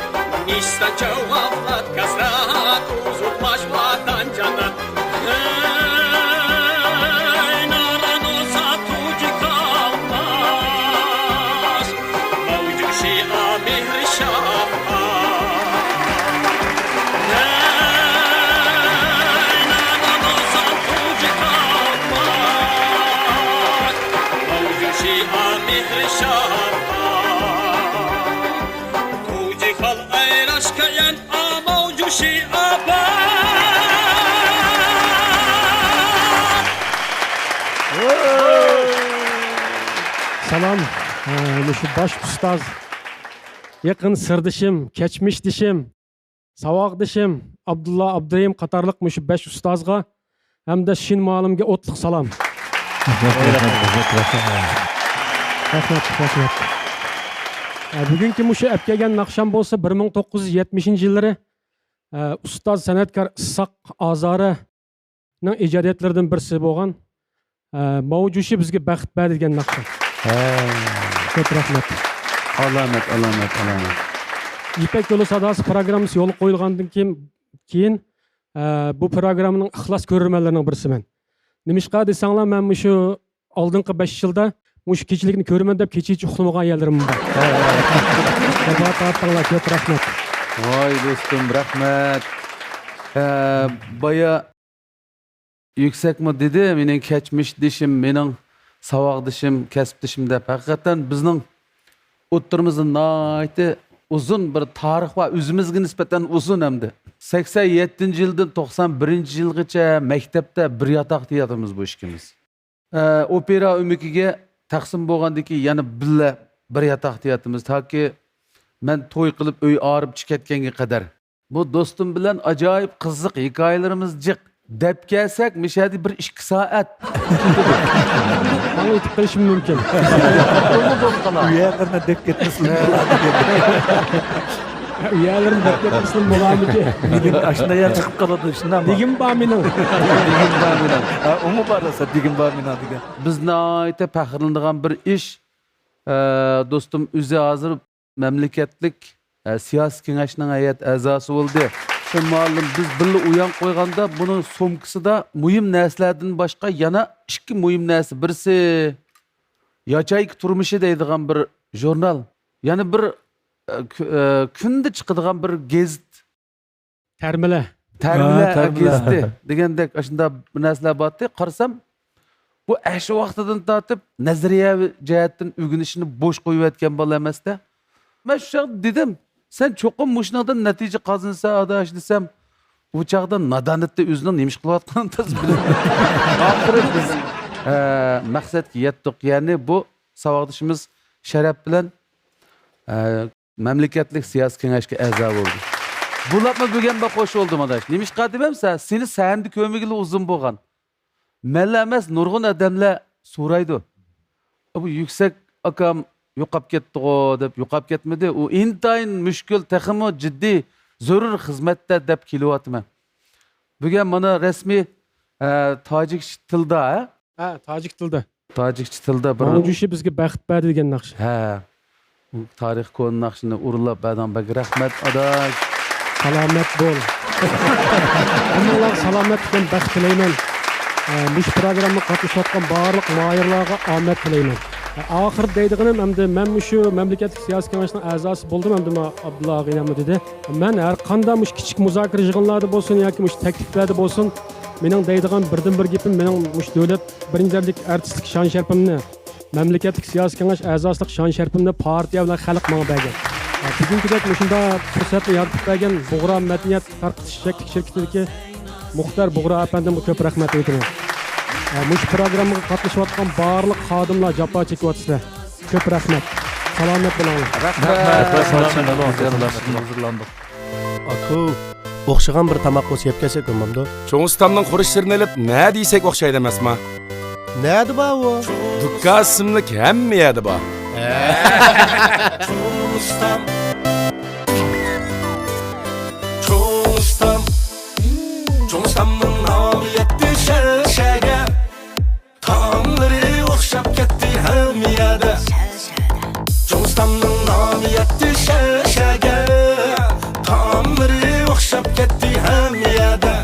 نيستا جوغا فلات كسرات، وزود ماش وطن جنات. هي، نارانو ساتوجي كالماس، موجوشي آمير شاها. سالام، ئە، مۇشۇ باش ئۇستاز، يېقىن سىردىشىم، كەچمىشدىشىم، ساۋاقدىشىم ئابدۇللا ئابدۇرېھىم قاتارلىق مۇشۇ بەش ئۇستازغا ھەمدە شىن مۇئەللىمگە ئوتلۇق سالام. رەھمەت، رەھمەت، رەھمەت. ئە، بۈگۈنكى مۇشۇ ئەپ كەلگەن ناخشام بولسا بىر مىڭ توققۇز يۈز يەتمىشىنچى يىللىرى، ئە، ئۇستاز سەنئەتكار ئىسھاق ئازارىنىڭ ئىجادىيەتلىرىدىن بىرسى بولغان، ئە، ماۋۇ جۇشى بىزگە بەخت بەردى دېگەن ناخشا. ھە. كۆپ رەھمەت. ئالامەت، ئالامەت، ئالامەت. يىپەك يولى ساداسى پروگراممىسى يولغا قويۇلغاندىن كېيىن، كېيىن، ئە، بۇ پروگراممىنىڭ ئىخلاس كۆرۈرمەنلىرىنىڭ بىرسىمەن. نېمىشقا دېسەڭلار، مەن مۇشۇ ئالدىنقى بەش يىلدا مۇشۇ كېچىلىكنى كۆرىمەن دەپ كېچىچە ئۇخلىمىغان يەرلىرىم بار. كاپالەت تارتتىڭلار، كۆپ رەھمەت. ۋاي دوستۇم، رەھمەت. ئە، بايا يۈكسەكمۇ دېدى، مېنىڭ كەچمىشدىشىم، مېنىڭ ساۋاقدىشىم، كەسىپدىشىم دەپ. ھەقىقەتەن بىزنىڭ ئوتتۇرىمىزدا ناھايىتى ئۇزۇن بىر تارىخ بار، ئۆزىمىزگە نىسبەتەن ئۇزۇن ئەمدى. سەكسەن يەتتىنچى يىلدىن توقسان بىرىنچى يىلغىچە مەكتەپتە بىر ياتاقتا ياتىمىز بۇ ئىككىمىز. ئە، ئوپېرا ئۆمىكىگە تەقسىم بولغاندىن كېيىن يەنە بىللە بىر ياتاقتا ياتىمىز، تاكى مەن توي قىلىپ ئۆي ئايرىپ چىقىپ كەتكەنگە قەدەر. بۇ دوستۇم بىلەن ئاجايىپ قىزىق ھېكايىلىرىمىز جىق. دەپ كەلسەك، مىشەدە بىر ئىككى سائەت. ماڭا ئېيتىپ قېلىشىم مۇمكىن. ئۇيەرلىرىنى دەپ كەتمىسىلە. ئۇيەرلىرىنى دەپ كەتمىسىلە بولامىكىن. دېگىم ئاشۇنداق يەر چىقىپ قالىدۇ، شۇنداقمۇ؟ دېگىم بار مېنىڭ. دېگىم بار مېنىڭ. ھە، ئۇمۇ بار راسا، دېگىم بار مېنىڭ دېگەن. بىز ناھايىتى پەخىرلىنىدىغان بىر ئىش. ئە، دوستۇم ئۆزى ھازىر مەملىكەتلىك، ئە، سىياسىي كېڭەشنىڭ ھەيئەت ئەزاسى بولدى. شۇ مۇئەللىم، بىز بىللە ئويان قويغاندا بۇنىڭ سومكىسىدا مۇھىم نەرسىلەردىن باشقا يەنە ئىككى مۇھىم نەرسە. بىرسى ياچايكا تۇرمۇشى دەيدىغان بىر ژۇرنال. يەنە بىر، ئە، كۈ-، ئە، كۈندە چىقىدىغان بىر گېزىت. تەرمىلە. تەرمىلە، ھە، تەرمىلە. گېزىتى دېگەندەك ئاشۇنداق بىر نەرسىلەر بارتى. قارىسام، بۇ ئەشۇ ۋاقتىدىن تارتىپ نەزەرىيە جەھەتتىن ئۆگىنىشنى بوش قويۇۋەتكەن بالا ئەمەستە. مەن شۇ چاغدا دېدىم، سەن چوقۇم مۇشۇنىڭدىن نەتىجە قازىنىسەن، ئاداش، دېسەم، ئۇ چاغدا نادانەتتە ئۆزىنىڭ نېمە ئىش قىلىۋاتقىنىنى تازا بىلمىدى. ئاخىرى بىز، ئە، مەقسەتكە يەتتۇق. يەنى بۇ ساۋاقدىشىمىز شەرەپ بىلەن، ئە، مەملىكەتلىك سىياسىي كېڭەشكە ئەزا بولدى. بۇلاپمۇ بۈگۈن بەك خوش بولدۇم، ئاداش. نېمىشقا دېمەمسە، سېنى سەھنىدە كۆرمىگىلى ئۇزۇن بولغان. مەنلا ئەمەس، نۇرغۇن ئادەملەر سورايدۇ. «بۇ يۈكسەك ئاكام يوقاپ كەتتىغۇ؟» دەپ. يوقاپ كەتمىدى. ئۇ ئىنتايىن مۈشكۈل، تېخىمۇ جىددىي، زۆرۈر خىزمەتتە دەپ كېلىۋاتىمەن. بۈگۈن مانا رەسمىي، ئە، تاجىكچە تىلدا، ھە؟ ھە، تاجىك تىلدا. تاجىكچە تىلدا بىر ماڭجۇشى بىزگە بەخت بەردى دېگەن ناخشا. ھە. ئۇ تارىخ كونا ناخشىنى ئورۇنلاپ بەردىڭ، بەك رەھمەت، ئاداش. سالامەت بول. ھەممىڭلارغا سالامەتلىك ھەم بەخت تىلەيمەن. ئە، مۇشۇ پروگراممىغا قاتنىشىۋاتقان بارلىق ماھىرلارغا ئامەت تىلەيمەن. ئە، ئاخىرىدا دەيدىغىنىم، ئەمدى مەن مۇشۇ مەملىكەتلىك سىياسىي كېڭەشنىڭ ئەزاسى بولدۇم، ئەمدى ما-، ئابدۇللا ئاغىنەممۇ دېدى. مەن ھەر قانداق مۇشۇ كىچىك مۇزاكىرە يىغىنلاردا بولسۇن ياكى مۇشۇ تەكلىپلەردە بولسۇن، مېنىڭ دەيدىغان بىردىنبىر گېپىم، مېنىڭ مۇشۇ دۆلەت بىرىنچى دەرىجىلىك ئارتىسلىق شان-شەرىپىمنى، مەملىكەتلىك سىياسىي كېڭەش ئەزاسلىق شان-شەرىپىمنى پارتىيە بىلەن خەلق ماڭا بەرگەن. بۈگۈنكىدەك مۇشۇنداق پۇرسەتنى يارىتىپ بەرگەن بۇغرا مەدەنىيەت تارقىتىش چەكلىك شىركىتىدىكى مۇختەر بۇغرا ئەپەندىمگە كۆپ رەھمەت ئېيتىمەن. مۇشۇ پروگراممىغا قاتنىشىۋاتقان بارلىق خادىملار جاپا چېكىۋاتىسىلەر. كۆپ رەھمەت. سالامەت بولۇڭلار. رەھمەت. رەھمەت. سالامەت بولۇڭ. ھۇزۇرلاندۇق. ئاكا، ئوخشىغان بىر تاماق بولسا يەپ كەلسەك بولمامدۇ؟ چوڭ ئۇستامنىڭ خۇرۇچلىرىنى ئېلىپ، نە دېسەك ئوخشايدۇ ئەمەسما؟ نەدە بار ئۇ؟ دۇكان ئىسىملىك ھەممە يەردە بار. چوڭ ئۇستام، چوڭ ئۇستام، چوڭ ئۇستامنىڭ نامى يەتتى شەھەر شەھەرگە. تائاملىرى شەشەگە، تائاملىرى ئوخشاپ كەتتى ھەممە يەردە.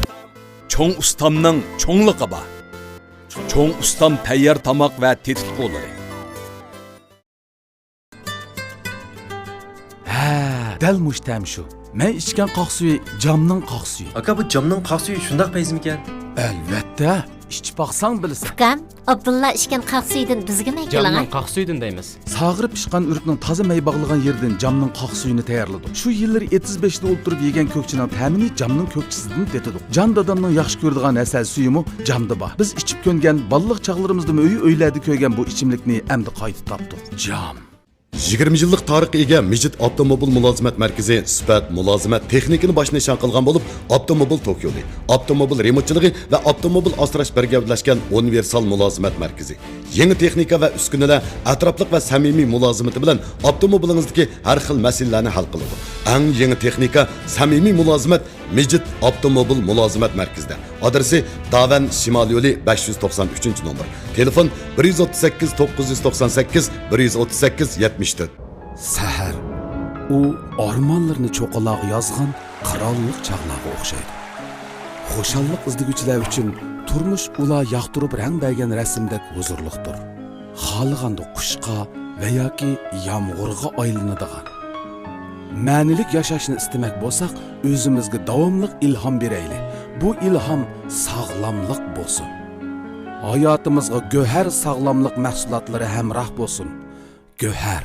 چوڭ ئۇستامنىڭ چوڭلۇقى بار. چوڭ ئۇستام تەييار تاماق ۋە تېتىتقۇلىرى. ھە، دەل مۇشۇ تەم شۇ. مەن ئىچكەن قاق سۈيى جامنىڭ قاق سۈيى. ئاكا، بۇ جامنىڭ قاق سۈيى شۇنداق پەيزىمىكەن؟ ئەلۋەتتە، ئىچىپ باقساڭ بىلىسەن. ئۇكام، ئابدۇللا ئىچكەن قاق سۈيىدىن بىزگىمۇ ئەكىلىڭە. جامنىڭ قاق سۈيىدىن دەيمىز. ساغىرىپ پىشقان ئۆرۈكنىڭ تازا مەي باغلىغان يېرىدىن جامنىڭ قاق سۈيىنى تەييارلىدۇق. شۇ يىللىرى ئېتىز بېشىدا ئولتۇرۇپ يېگەن كۆكچىنىڭ تەمىنى جامنىڭ كۆكچىسىدىن تېتىدۇق. جان دادامنىڭ ياخشى كۆرىدىغان ھەسەل سۈيىمۇ جامدا بار. بىز ئىچىپ كۆنگەن، بالىلىق چاغلىرىمىزدىمۇ ئۆي-ئۆيلەردە كۆرگەن بۇ ئىچىملىكنى ئەمدى قايتا تاپتۇق. جام. يىگىرمە يىللىق تارىخقا ئىگە مىجىت ئاپتوموبىل مۇلازىمەت مەركىزى سۈپەت، مۇلازىمەت، تېخنىكىنى باش نىشان قىلغان بولۇپ، ئاپتوموبىل توك يولى، ئاپتوموبىل رېمونتچىلىقى ۋە ئاپتوموبىل ئاسراش بىر گەۋدىلەشكەن ئۇنىۋېرسال مۇلازىمەت مەركىزى. يېڭى تېخنىكا ۋە ئۈسكۈنىلەر، ئەتراپلىق ۋە سەمىمىي مۇلازىمىتى بىلەن ئاپتوموبىلىڭىزدىكى ھەر خىل مەسىلىلەرنى ھەل قىلىدۇ. ئەڭ يېڭى تېخنىكا، سەمىمىي مۇلازىمەت، مىجىت ئاپتوموبىل مۇلازىمەت مەركىزىدە. ئادرېسى: داۋەن شىمال يولى، بەش يۈز توقسان ئۈچىنچى نومۇر. تېلېفون: بىر يۈز ئوتتۇز سەككىز، توققۇز يۈز توقسان سەككىز، بىر يۈز ئوتتۇز سەككىز، يەتمىش تۆت. سەھەر. ئۇ ئارمانلىرىنى چوققىلارغا يازغان قىرانلىق چاغلارغا ئوخشايدۇ. خۇشاللىق ئىزدىگۈچىلەر ئۈچۈن تۇرمۇش ئۇلار ياقتۇرۇپ رەڭ بەرگەن رەسىمدەك ھۇزۇرلۇقتۇر. خالىغاندا قۇشقا ۋە ياكى يامغۇرغا ئايلىنىدىغان. مەنىلىك ياشاشنى ئىستىمەك بولساق، ئۆزىمىزگە داۋاملىق ئىلھام بېرەيلى. بۇ ئىلھام ساغلاملىق بولسۇن. ھاياتىمىزغا گۆھەر ساغلاملىق مەھسۇلاتلىرى ھەمراھ بولسۇن. گۆھەر.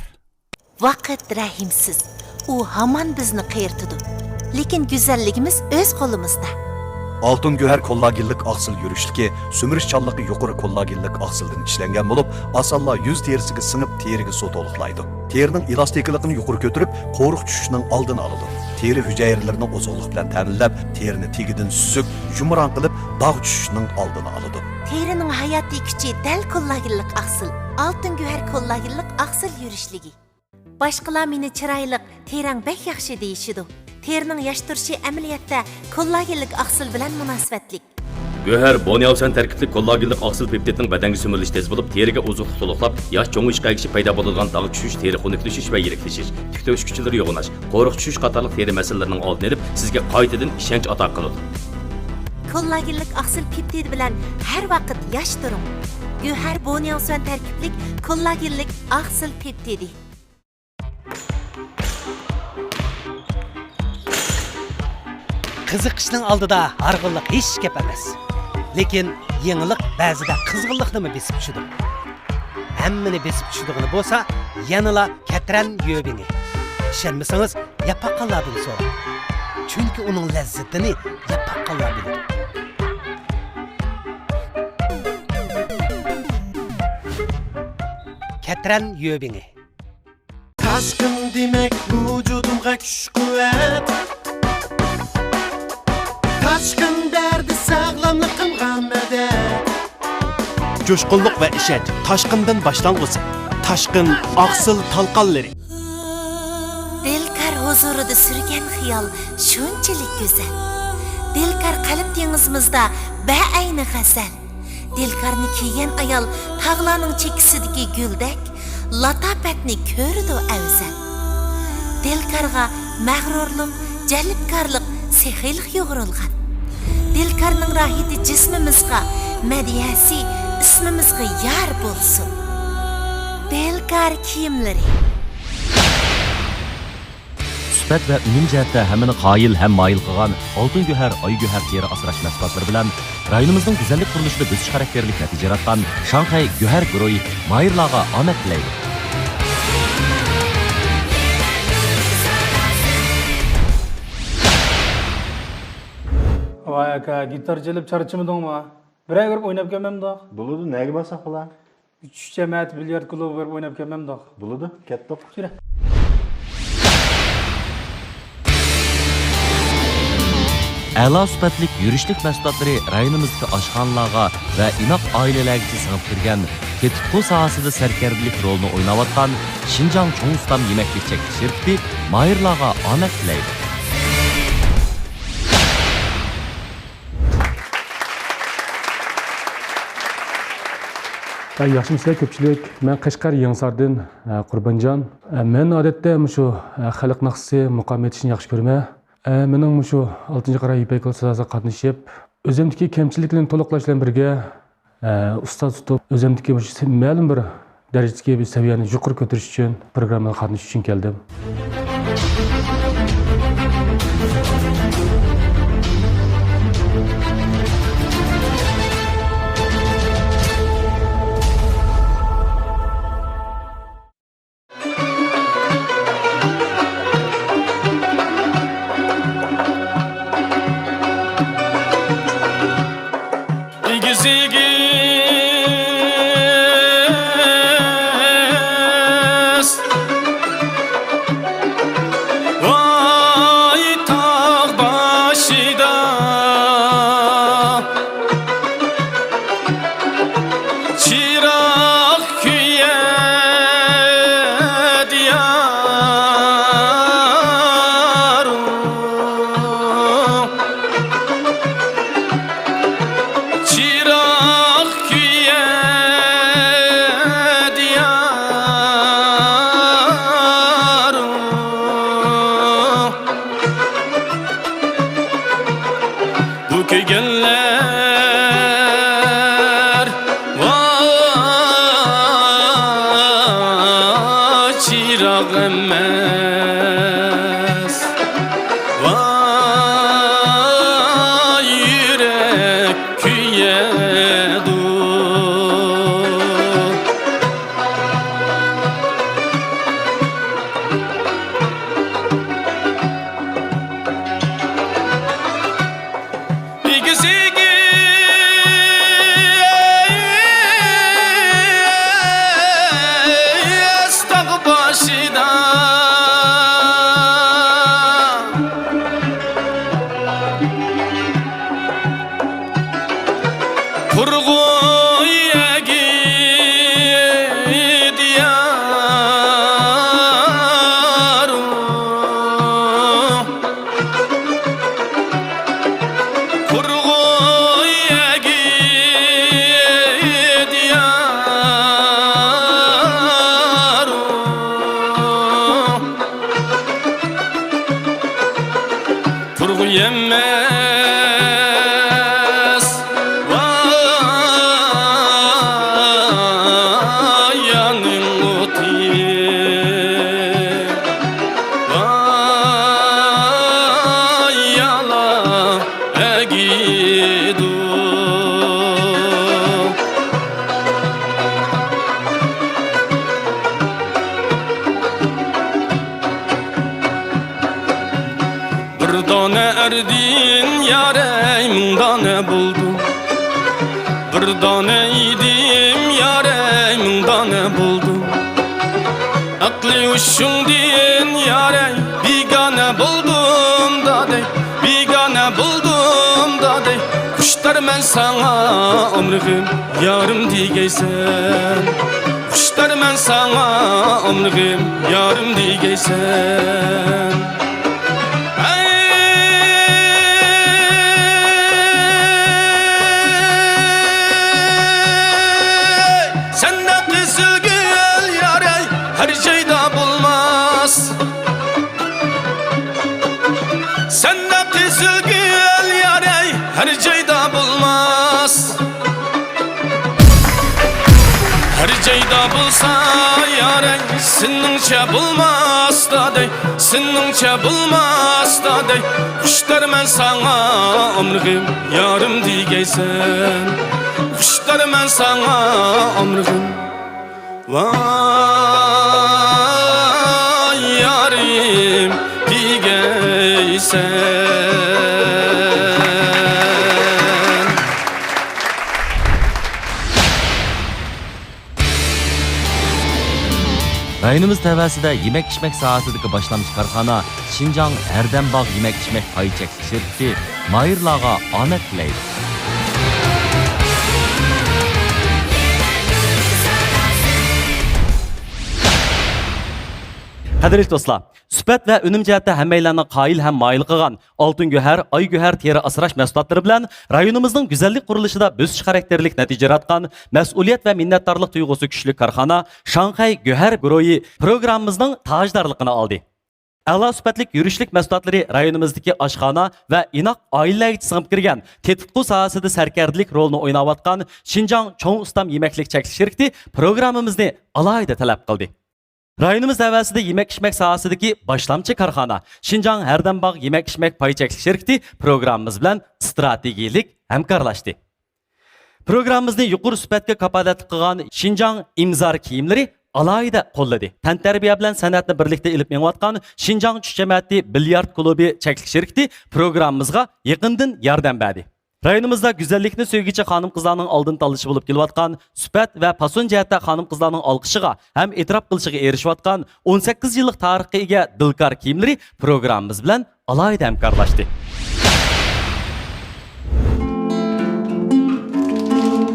ۋاقىت رەھىمسىز. ئۇ ھامان بىزنى قېرىتىدۇ. لېكىن گۈزەللىكىمىز ئۆز قولىمىزدا. ئالتۇن گۆھەر كوللاگېنلىق ئاقسىل يۈرۈشلۈكى سۈمۈرۈشچانلىقى يۇقىرى كوللاگېنلىق ئاقسىلدىن ئىشلەنگەن بولۇپ، ئاسانلا يۈز تېرىسىگە سىڭىپ، تېرىگە سۇ تولۇقلايدۇ. تېرىنىڭ ئېلاستىكىلىقىنى يۇقىرى كۆتۈرۈپ، قورۇق چۈشۈشنىڭ ئالدىنى ئالىدۇ. تېرە ھۈجەيرىلىرىنى ئوزۇقلۇق بىلەن تەمىنلەپ، تېرىنى تېگىدىن سۈزۈك، يۇمران قىلىپ، داغ چۈشۈشنىڭ ئالدىنى ئالىدۇ. تېرىنىڭ ھاياتىي كۈچى دەل كوللاگېنلىق ئاقسىل. ئالتۇن گۆھەر كوللاگېنلىق ئاقسىل يۈرۈشلۈكى. باشقىلار مېنى چىرايلىق، تېرەڭ بەك ياخشى دېيىشىدۇ. تېرىنىڭ ياش تۇرۇشى ئەمەلىيەتتە كوللاگېنلىق ئاقسىل بىلەن مۇناسىۋەتلىك. گۆھەر بونياۋسەن تەركىبلىك كوللاگېنلىق ئاقسىل پېپتىدنىڭ بەدەنگە سۈمۈرۈلۈشى تېز بولۇپ، تېرىگە ئوزۇقلۇق تولۇقلاپ، ياش چوڭىيىشقا ئەگىشىپ پەيدا بولىدىغان داغ چۈشۈش، تېرە خۇنۈكلىشىش ۋە يىرىكلىشىش، تىك تۆشۈكچىلىرى يوغىناش، قورۇق چۈشۈش قاتارلىق تېرە مەسىلىلىرىنىڭ ئالدىنى ئېلىپ، سىزگە قايتىدىن ئىشەنچ ئاتا قىلىدۇ. كوللاگېنلىق ئاقسىل پېپتىدى بىلەن ھەر ۋاقىت ياش تۇرۇڭ. گۆھەر بونياۋسۈەن تەركىبلىك كوللاگېنلىق ئاقسىل پېپتىدى. قىزىقىشنىڭ ئالدىدا ھارغىنلىق ھېچ گەپ ئەمەس. لېكىن يېڭىلىق بەزىدە قىزغىنلىقنىمۇ بېسىپ چۈشىدۇ. ھەممىنى بېسىپ چۈشىدىغىنى بولسا، يەنىلا كەترەن يۆبىڭى. ئىشەنمىسىڭىز، ياپاققانلاردىن سوراڭ. چۈنكى ئۇنىڭ لەززىتىنى ياپاققانلا بىلىدۇ. كەترەن يۆبىڭى. تاشقىن دېمەك ۋۇجۇدۇمغا كۈچ-قۇۋۋەت. تاشقىن بەردى ساغلاملىقىمغا مەدەت. جۇشقۇنلۇق ۋە ئىشەنچ تاشقىندىن باشلانغۇسى. تاشقىن ئاقسىل تالقانلىرى. دىلكار ھۇزۇرىدا سۈرگەن خىيال شۇنچىلىك گۈزەل. دىلكار قەلب دېڭىزىمىزدا بەئەينى غەزەل. دىلكارنى كىيگەن ئايال تاغلارنىڭ چېكىسىدىكى گۈلدەك، لاتاپەتنى كۆرىدۇ ئەۋزەل. دىلكارغا مەغرۇرلۇق، جەلپكارلىق، سېخىيلىق يۇغۇرۇلغان. دىلكارنىڭ راھىتى جىسمىمىزغا، مەدھىيەسى ئىسمىمىزغا يار بولسۇن. دىلكار كىيىملىرى. سۈپەت ۋە ئۈنۈم جەھەتتە ھەممىنى قايىل ھەم مايىل قىلغان ئالتۇن گۆھەر، ئاي گۆھەر تېرە ئاسراش مەھسۇلاتلىرى بىلەن رايونىمىزنىڭ گۈزەللىك قۇرۇلۇشىدا بۆسۈش خاراكتېرلىك نەتىجە ياراتقان شاڭخەي گۆھەر گۇرۇھى ماھىرلارغا ئامەت تىلەيدۇ. ۋاي ئاكا، گىتار چېلىپ چارچىمىدىڭمۇ؟ بىرەر بېرىپ ئويناپ كەلمەمدۇق؟ بولىدۇ، نەگە بارساق بولا؟ ئۈچ جەمەتى بىليارد كۇلۇبىغا بېرىپ ئويناپ كەلمەمدۇق؟ بولىدۇ، كەتتۇق. يۈرە. ئەلا سۈپەتلىك يۈرۈشلۈك مەھسۇلاتلىرى رايونىمىزدىكى ئاشخانىلارغا ۋە ئىناق ئائىلىلەرگىچە سىڭىپ كىرگەن تېتىتقۇ ساھەسىدە سەركەردىلىك رولىنى ئويناۋاتقان شىنجاڭ چوڭ ئۇستام يېمەكلىك چەكلىك شىركىتى ماھىرلارغا ئامەت تىلەيدۇ. ئە، ياخشىمۇسىلەر كۆپچىلىك؟ مەن قەشقەر يېڭىساردىن، ئە، قۇربانجان. ئە، مەن ئادەتتە مۇشۇ، ئە، خەلق ناخشىسى، مۇقام ئېيتىشنى ياخشى كۆرىمەن. ئە، مېنىڭ مۇشۇ ئالتىنچى قارا يىپەك يولى ساداسىغا قاتنىشىپ، ئۆزۈمدىكى كەمچىلىكلەرنى تولۇقلاش بىلەن بىرگە، ئە، ئۇستاز تۇتۇپ، ئۆزۈمدىكى مۇشۇ سە-، مەلۇم بىر دەرىجىدىكى بىر سەۋىيەنى يۇقىرى كۆتۈرۈش ئۈچۈن، پروگراممىغا قاتنىشىش ئۈچۈن كەلدىم. ئېگىز، ئېگىز. ۋاي تاغ باشىدا چىراغ كۆيەدى يارۇ. چىراغ كۆيەدى يارۇ. بۇ كۆيگەنلەر ۋاي چىراغ ئەمەس، ۋاي يۈرەك كۆيەدۇ. ئېگىز، ئېگىز تاغ باشىدا قۇرغۇن ئەگىدى يارۇ. قۇرغۇن ئەگىدى يارۇ. قۇرغۇن ئەمەس، ۋاي يانىڭ ئوتى، ۋاي يالا ئەگىدۇ. بىر دانە ئەردىن يارەي مىڭ دانە بولدۇم. بىر دانە ئىدىم يارەي مىڭ دانە بولدۇم. ئەقلى ھوشۇڭدىن يارەي بىگانە بولدۇم دادەي، بىگانە بولدۇم دادەي. خۇشتارمەن ساڭا ئۆمرۈم يارىم دېگەيسەن. خۇشتارمەن ساڭا ئۆمرۈم يارىم دېگەيسەن. ھەي! سەندەك قىزىل گۈل يارەي ھەر جايدا بولماس. سەندەك قىزىل گۈل يارەي ھەر جايدا بولماس. ھەر جايدا بولسا يارەي، سېنىڭچە بولماس دادەي، سېنىڭچە بولماس دادەي. خۇشتارمەن ساڭا ئۆمرۈم يارىم دېگەيسەن. خۇشتارمەن ساڭا ئۆمرۈم، ۋاي يارىم دېگەيسەن. رايونىمىز تەۋەسىدە يېمەك-ئىچمەك ساھەسىدىكى باشلامچى كارخانا شىنجاڭ ھەردەم باغ يېمەك-ئىچمەك پاي چەكلىك شىركىتى ماھىرلارغا ئامەت تىلەيدۇ. قەدىرلىك دوستلار، سۈپەت ۋە ئۈنۈم جەھەتتە ھەممەيلەننى قايىل ھەم مايىل قىلغان ئالتۇن گۆھەر، ئاي گۆھەر تېرە ئاسراش مەھسۇلاتلىرى بىلەن رايونىمىزنىڭ گۈزەللىك قۇرۇلۇشىدا بۆسۈش خاراكتېرلىك نەتىجە ياراتقان، مەسئۇلىيەت ۋە مىننەتدارلىق تۇيغۇسى كۈچلۈك كارخانا شاڭخەي گۆھەر گۇرۇھى پروگراممىمىزنىڭ تاجدارلىقىنى ئالدى. ئەلا سۈپەتلىك يۈرۈشلۈك مەھسۇلاتلىرى رايونىمىزدىكى ئاشخانا ۋە ئىناق ئائىلىلەرگىچە سىڭىپ كىرگەن تېتىتقۇ ساھەسىدە سەركەردىلىك رولىنى ئويناۋاتقان شىنجاڭ چوڭ ئۇستام يېمەكلىك چەكلىك شىركىتى پروگراممىمىزنى ئالاھىدە تەلەپ قىلدى. رايونىمىز ھەۋەسىدە يېمەك-ئىچمەك ساھەسىدىكى باشلامچى كارخانا شىنجاڭ ھەردەم باغ يېمەك-ئىچمەك پاي چەكلىك شىركىتى پروگراممىمىز بىلەن ئىستراتېگىيىلىك ھەمكارلاشتى. پروگراممىمىزنى يۇقىرى سۈپەتكە كاپالەتلىك قىلغان شىنجاڭ ئىمزار كىيىملىرى ئالاھىدە قوللىدى. تەنتەربىيە بىلەن سەنئەتنى بىرلىكتە ئېلىپ مېڭىۋاتقان شىنجاڭ چۈش جەمەتى بىليارد كۇلۇبى چەكلىك شىركىتى پروگراممىمىزغا يېقىندىن ياردەم بەردى. رايونىمىزدا گۈزەللىكنى سۆيگۈچى خانىم-قىزلارنىڭ ئالدىن تاللىشى بولۇپ كېلىۋاتقان، سۈپەت ۋە پاسون جەھەتتە خانىم-قىزلارنىڭ ئالقىشىغا ھەم ئېتىراپ قىلىشىغا ئېرىشىۋاتقان ئون سەككىز يىللىق تارىخقا ئىگە دىلكار كىيىملىرى پروگراممىمىز بىلەن ئالاھىدە ھەمكارلاشتى.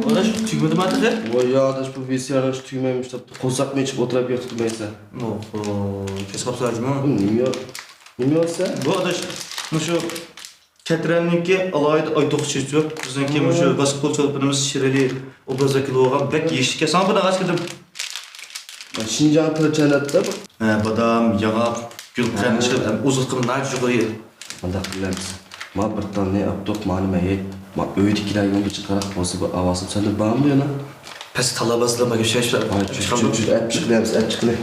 ئاداش، تۈگمىدىما تېخى؟ ۋاي يا ئاداش، بۇ ۋىسىئارنىڭ ئىشى تۈگىمەيمىش دەپتۇ. قورساقنى ئېچىپ ئولتۇرۇپ ياتىدۇ دېمەيسەن. ئوھو، كەچ قاپسىلە جۇمۇ. نېمە يا-، نېمە يالسا؟ بۇ ئاداش، مۇشۇ كەترەننىڭكى ئالاھىدە ئاي توقۇچى چۆپ، بىزنىڭكى مۇشۇ ۋاسكېتبول چولپىنىمىز شىرلى ئوبرازدا كېلىۋالغان، بەك يېيىشلىك ئىكەن. ساڭا بۇنى ئاچ كىردىم. شىنجاڭ تىل چەنەتتە بۇ. ھە، بادام، ياڭاق، گۈلقەنت، ھە. ئىشلەپ، ھەم ئوزۇقلۇقى ناھايىتى يۇقىرى. مانداق قىلىمىز. ما بىر تال نەي ئاپتۇق، مانى مەيت. ما ئۆيدىكىلەر يولدا چىقاراق بولسا بۇ ئاۋازىم سەندە بارمىدۇ يەنە؟ پەس تالا باسىلا ما گەپ چىقىپ. ھە، چۈ-، چۈ-، چۈ-، ئەپ چىقىلىمىز، ئەپ چىقىلى.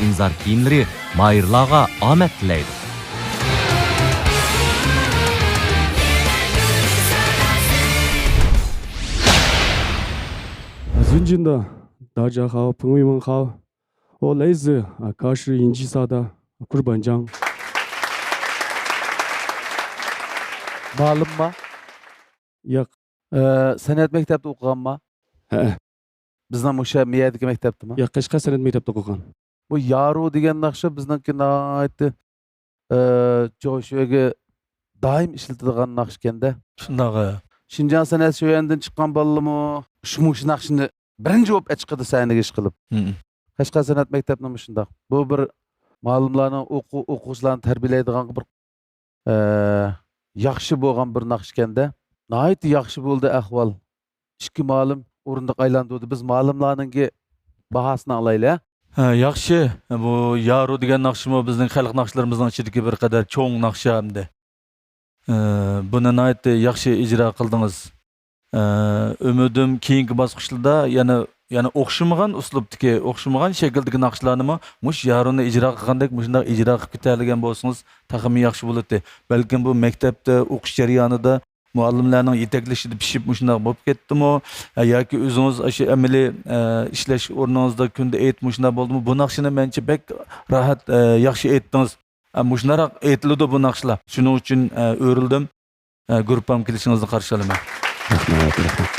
ئىمزار كىيىملىرى ماھىرلارغا ئامەت تىلەيدۇ. زۇنجىندا داجا خاۋ پىڭ ۋېي مىڭ خاۋ ئو لەيزى ئا كاشى يىنجى سادا قۇربانجاڭ. مالىمما؟ ياق. ئە، سەنئەت مەكتەپتە ئوقۇغانما؟ ھەئە. بىزنىڭ مۇشۇ مىيەدىكى مەكتەپتىما؟ ياق، قەشقەر سەنئەت مەكتەپتە ئوقۇغان. بۇ يارۇ دېگەن ناخشا بىزنىڭكى ناھايىتى، ئە، جوشۈگە دائىم ئىشلىتىدىغان ناخشىكەن-دە. شۇنداق، ھە. شىنجاڭ سەنئەت شۆيەندىن چىققان بالىلىمۇ شۇ، مۇشۇ ناخشىنى بىرىنچى بولۇپ ئەچىقىدۇ سەھنىگە ئىشقىلىپ. مم. قەشقەر سەنئەت مەكتەپنىمۇ شۇنداق. بۇ بىر مالىملارنىڭ ئوقۇ-، ئوقۇغۇچىلارنى تەربىيەلەيدىغان بىر ئە، ياخشى بولغان بىر ناخشىكەن-دە. ناھايىتى ياخشى بولدى ئەھۋال. ئىككى مالىم ئورۇندۇق ئايلاندۇردى. بىز مالىملارنىڭكى باھاسىنى ئالايلى. ھە، ياخشى. بۇ يارۇ دېگەن ناخشىمۇ بىزنىڭ خەلق ناخشىلىرىمىزنىڭ ئىچىدىكى بىر قەدەر چوڭ ناخشا ئەمدى. ئە، بۇنى ناھايىتى ياخشى ئىجرا قىلدىڭىز. ئە، ئۈمىدىم كېيىنكى باسقۇچلاردا يەنە، يەنە ئوخشىمىغان ئۇسلۇبتىكى، ئوخشىمىغان شەكىلدىكى ناخشىلارنىمۇ مۇشۇ يارۇنى ئىجرا قىلغاندەك مۇشۇنداق ئىجرا قىلىپ كېتەلىگەن بولسىڭىز تېخىمۇ ياخشى بولاتتى. بەلكىم بۇ مەكتەپتە ئوقۇش جەريانىدا مۇئەللىملەرنىڭ يېتەكلىشىدە پىشىپ مۇشۇنداق بولۇپ كەتتىمۇ؟ ھە، ياكى ئۆزىڭىز ئاشۇ ئەمەلىي، ئە، ئىشلەش ئورنىڭىزدا كۈندە ئېيتىپ مۇشۇنداق بولدىمۇ؟ بۇ ناخشىنى مەنچە بەك راھەت، ئە، ياخشى ئېيتتىڭىز. ئە، مۇشۇنداقراق ئېيتىلىدۇ بۇ ناخشىلار. شۇنىڭ ئۈچۈن، ئە، ئۆرۈلدۈم. ئە، گۇرۇپپام كېلىشىڭىزنى قارشى ئالىمەن. رەھمەت، رەھمەت.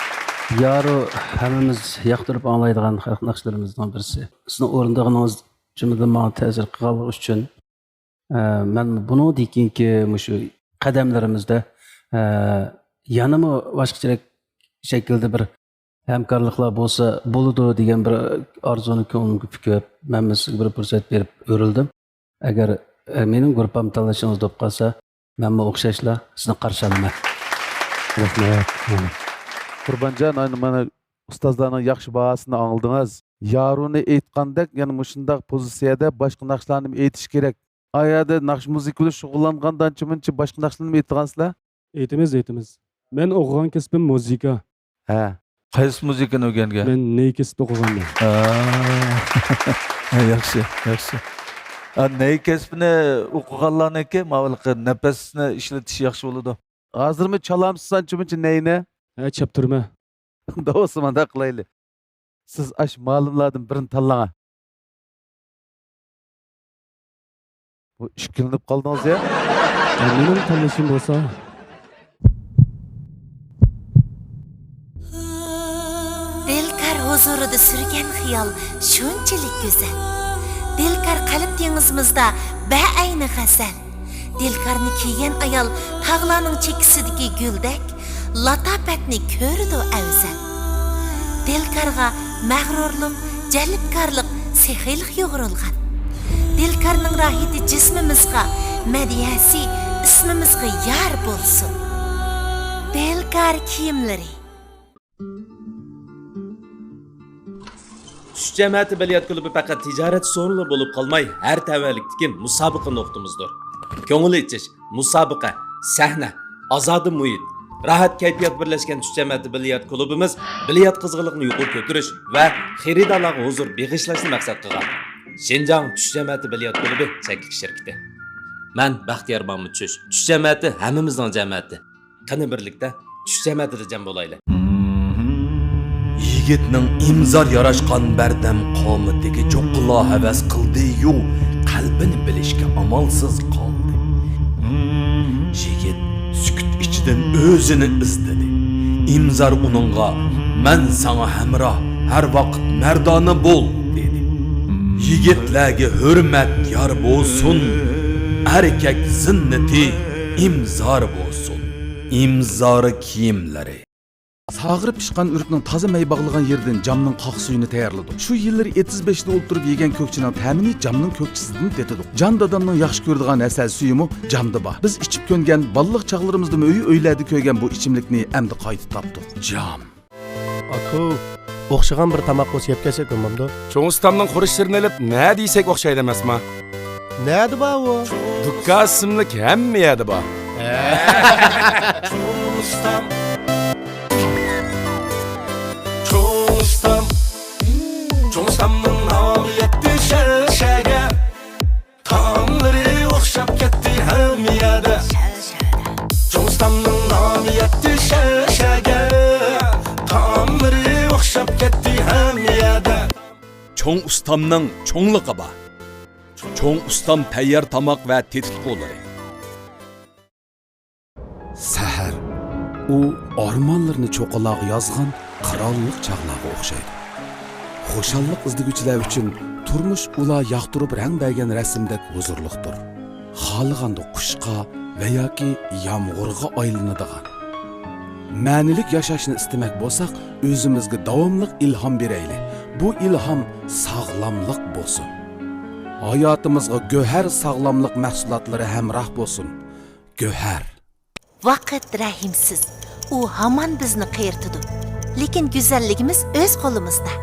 يارۇ ھەممىمىز ياقتۇرۇپ ئاڭلايدىغان خەلق ناخشىلىرىمىزنىڭ بىرسى. سىزنىڭ ئورۇندىغىنىڭىز جۈملىدىن ماڭا تەسىر قىلغانلىقى ئۈچۈن، ئە، مەن بۇنىڭدىن كېيىنكى مۇشۇ قەدەملىرىمىزدە، ئە، يەنىمۇ باشقىچىراق شەكىلدە بىر ھەمكارلىقلار بولسا بولىدۇ دېگەن بىر ئارزۇنى كۆڭلۈمگە پۈكۈپ، مەنمۇ سىزگە بىر پۇرسەت بېرىپ ئۆرۈلدۈم. ئەگەر، ئە، مېنىڭ گۇرۇپپامنى تاللىشىڭىز بولۇپ قالسا، مەنمۇ ئوخشاشلا سىزنى قارشى ئالىمەن. رەھمەت. قۇربانجان، ئاينى مانا ئۇستازلارنىڭ ياخشى باھاسىنى ئاڭلىدىڭىز. يارۇنى ئېيتقاندەك، يەنە مۇشۇنداق پوزىتسىيەدە باشقا ناخشىلارنى ئېيتىش كېرەك. ئا يەردە ناخشا مۇزىكا بىلەن شۇغۇللانغاندا ئانچە-مۇنچە باشقا ناخشىلارنى ئېيتىدىغانسىلەر؟ ئېيتىمىز، ئېيتىمىز. مەن ئوقۇغان كەسپىم مۇزىكا. ھە. قايسى مۇزىكىنى ئۆگەنگەن؟ مەن نەي كەسىپتە ئوقۇغانمەن. ھە. ھە، ياخشى، ياخشى. ھە، نەي كەسپىنى ئوقۇغانلارنىڭكى ماۋۇلىقى نەپەسنى ئىشلىتىش ياخشى بولىدۇ. ھازىرمۇ چالامسىز ئانچە-مۇنچە نەينى؟ ھە، چاپتۇرىمەن. بولسا مۇنداق قىلايلى. سىز ئاشۇ مالىملاردىن بىرىنى تاللاڭا. بۇ ئىككىلىنىپ قالدىڭىز يا. مېنىڭ تاللىشىم بولسا. دىلكار ھۇزۇرىدا سۈرگەن خىيال شۇنچىلىك گۈزەل. دىلكار قەلب دېڭىزىمىزدا بەئەينى غەزەل. دىلكارنى كىيگەن ئايال تاغلارنىڭ چېكىسىدىكى گۈلدەك، لاتاپەتنى كۆرىدۇ ئەۋزەل. دىلكارغا مەغرۇرلۇق، جەلپكارلىق، سېخىيلىق يۇغۇرۇلغان. دىلكارنىڭ راھىتى جىسمىمىزغا، مەدھىيەسى ئىسمىمىزغا يار بولسۇن. دىلكار كىيىملىرى. چۈش جەمەتى بىليارت كۇلۇبى پەقەت تىجارەت سورۇنلىرى بولۇپ قالماي، ھەر تەۋەلىكتىكى مۇسابىقە نۇقتىمىزدۇر. كۆڭۈل ئېچىش، مۇسابىقە، سەھنە، ئازادە مۇھىت، راھەت كەيپىيات بىرلەشكەن چۈش جەمەتى بىليارت كۇلۇبىمىز بىليارت قىزغىنلىقىنى يۇقىرى كۆتۈرۈش ۋە خېرىدارلارغا ھۇزۇر بېغىشلاشنى مەقسەت قىلغان شىنجاڭ چۈش جەمەتى بىليارت كۇلۇبى چەكلىك شىركىتى. مەن بەختىيار مامۇت چۈش. چۈش جەمەتى ھەممىمىزنىڭ جەمەتى. قېنى بىرلىكتە چۈش جەمەتىدە جەم بولايلى. يىگىتنىڭ ئىمزار ياراشقان بەردەم قامىتىگە جوقىلا ھەۋەس قىلدى-يۇ، قەلبىنى بىلىشكە ئامالسىز قالدى. يىگىت سۈكۈت ئىچىدىن ئۆزىنى ئىزدىدى. ئىمزار ئۇنىڭغا، «مەن ساڭا ھەمراھ، ھەر ۋاقىت مەردانە بول» دېدى. يىگىتلەرگە ھۆرمەت يار بولسۇن، ئەركەك زىننىتى ئىمزار بولسۇن. ئىمزار كىيىملىرى. ساغىرى پىشقان ئۆرۈكنىڭ تازا مەي باغلىغان يېرىدىن جامنىڭ قاق سۈيىنى تەييارلىدۇق. شۇ يىللىرى ئېتىز بېشىدا ئولتۇرۇپ يېگەن كۆكچىنىڭ تەمىنى جامنىڭ كۆكچىسىدىن تېتىدۇق. جان دادامنىڭ ياخشى كۆرىدىغان ھەسەل سۈيىمۇ جامدا بار. بىز ئىچىپ كۆنگەن، بالىلىق چاغلىرىمىزدىمۇ ئۆي-ئۆيلەردە كۆرگەن بۇ ئىچىملىكنى ئەمدى قايتا تاپتۇق. جام. ئاكا، ئوخشىغان بىر تاماق بولسا يەپ كەلسەك بولمامدۇ؟ چوڭ ئۇستامنىڭ خۇرۇچلىرىنى ئېلىپ، نە دېسەك ئوخشايدۇ ئەمەسما؟ نەدە بار ئۇ؟ دۇكان ئىسىملىك ھەممە يەردە بار. چوڭ ئۇستام. چوڭ ئۇستام. چوڭ ئۇستامنىڭ نامى يەتتى شەھەر شەھەرگە. تائاملىرى ئوخشاپ كەتتى ھەممە يەردە. چوڭ ئۇستامنىڭ نامى يەتتى شەھەر شەھەرگە. تائاملىرى ئوخشاپ كەتتى ھەممە يەردە. چوڭ ئۇستامنىڭ چوڭلۇقى بار. چوڭ ئۇستام تەييار تاماق ۋە تېتىتقۇلىرى. سەھەر. ئۇ ئارمانلىرىنى چوققىلارغا يازغان قىرانلىق چاغلارغا ئوخشايدۇ. خۇشاللىق ئىزدىگۈچىلەر ئۈچۈن تۇرمۇش ئۇلار ياقتۇرۇپ رەڭ بەرگەن رەسىمدەك ھۇزۇرلۇقتۇر. خالىغاندا قۇشقا ۋە ياكى يامغۇرغا ئايلىنىدىغان. مەنىلىك ياشاشنى ئىستىمەك بولساق، ئۆزىمىزگە داۋاملىق ئىلھام بېرەيلى. بۇ ئىلھام ساغلاملىق بولسۇن. ھاياتىمىزغا گۆھەر ساغلاملىق مەھسۇلاتلىرى ھەمراھ بولسۇن. گۆھەر. ۋاقىت رەھىمسىز. ئۇ ھامان بىزنى قېرىتىدۇ. لېكىن گۈزەللىكىمىز ئۆز قولىمىزدا.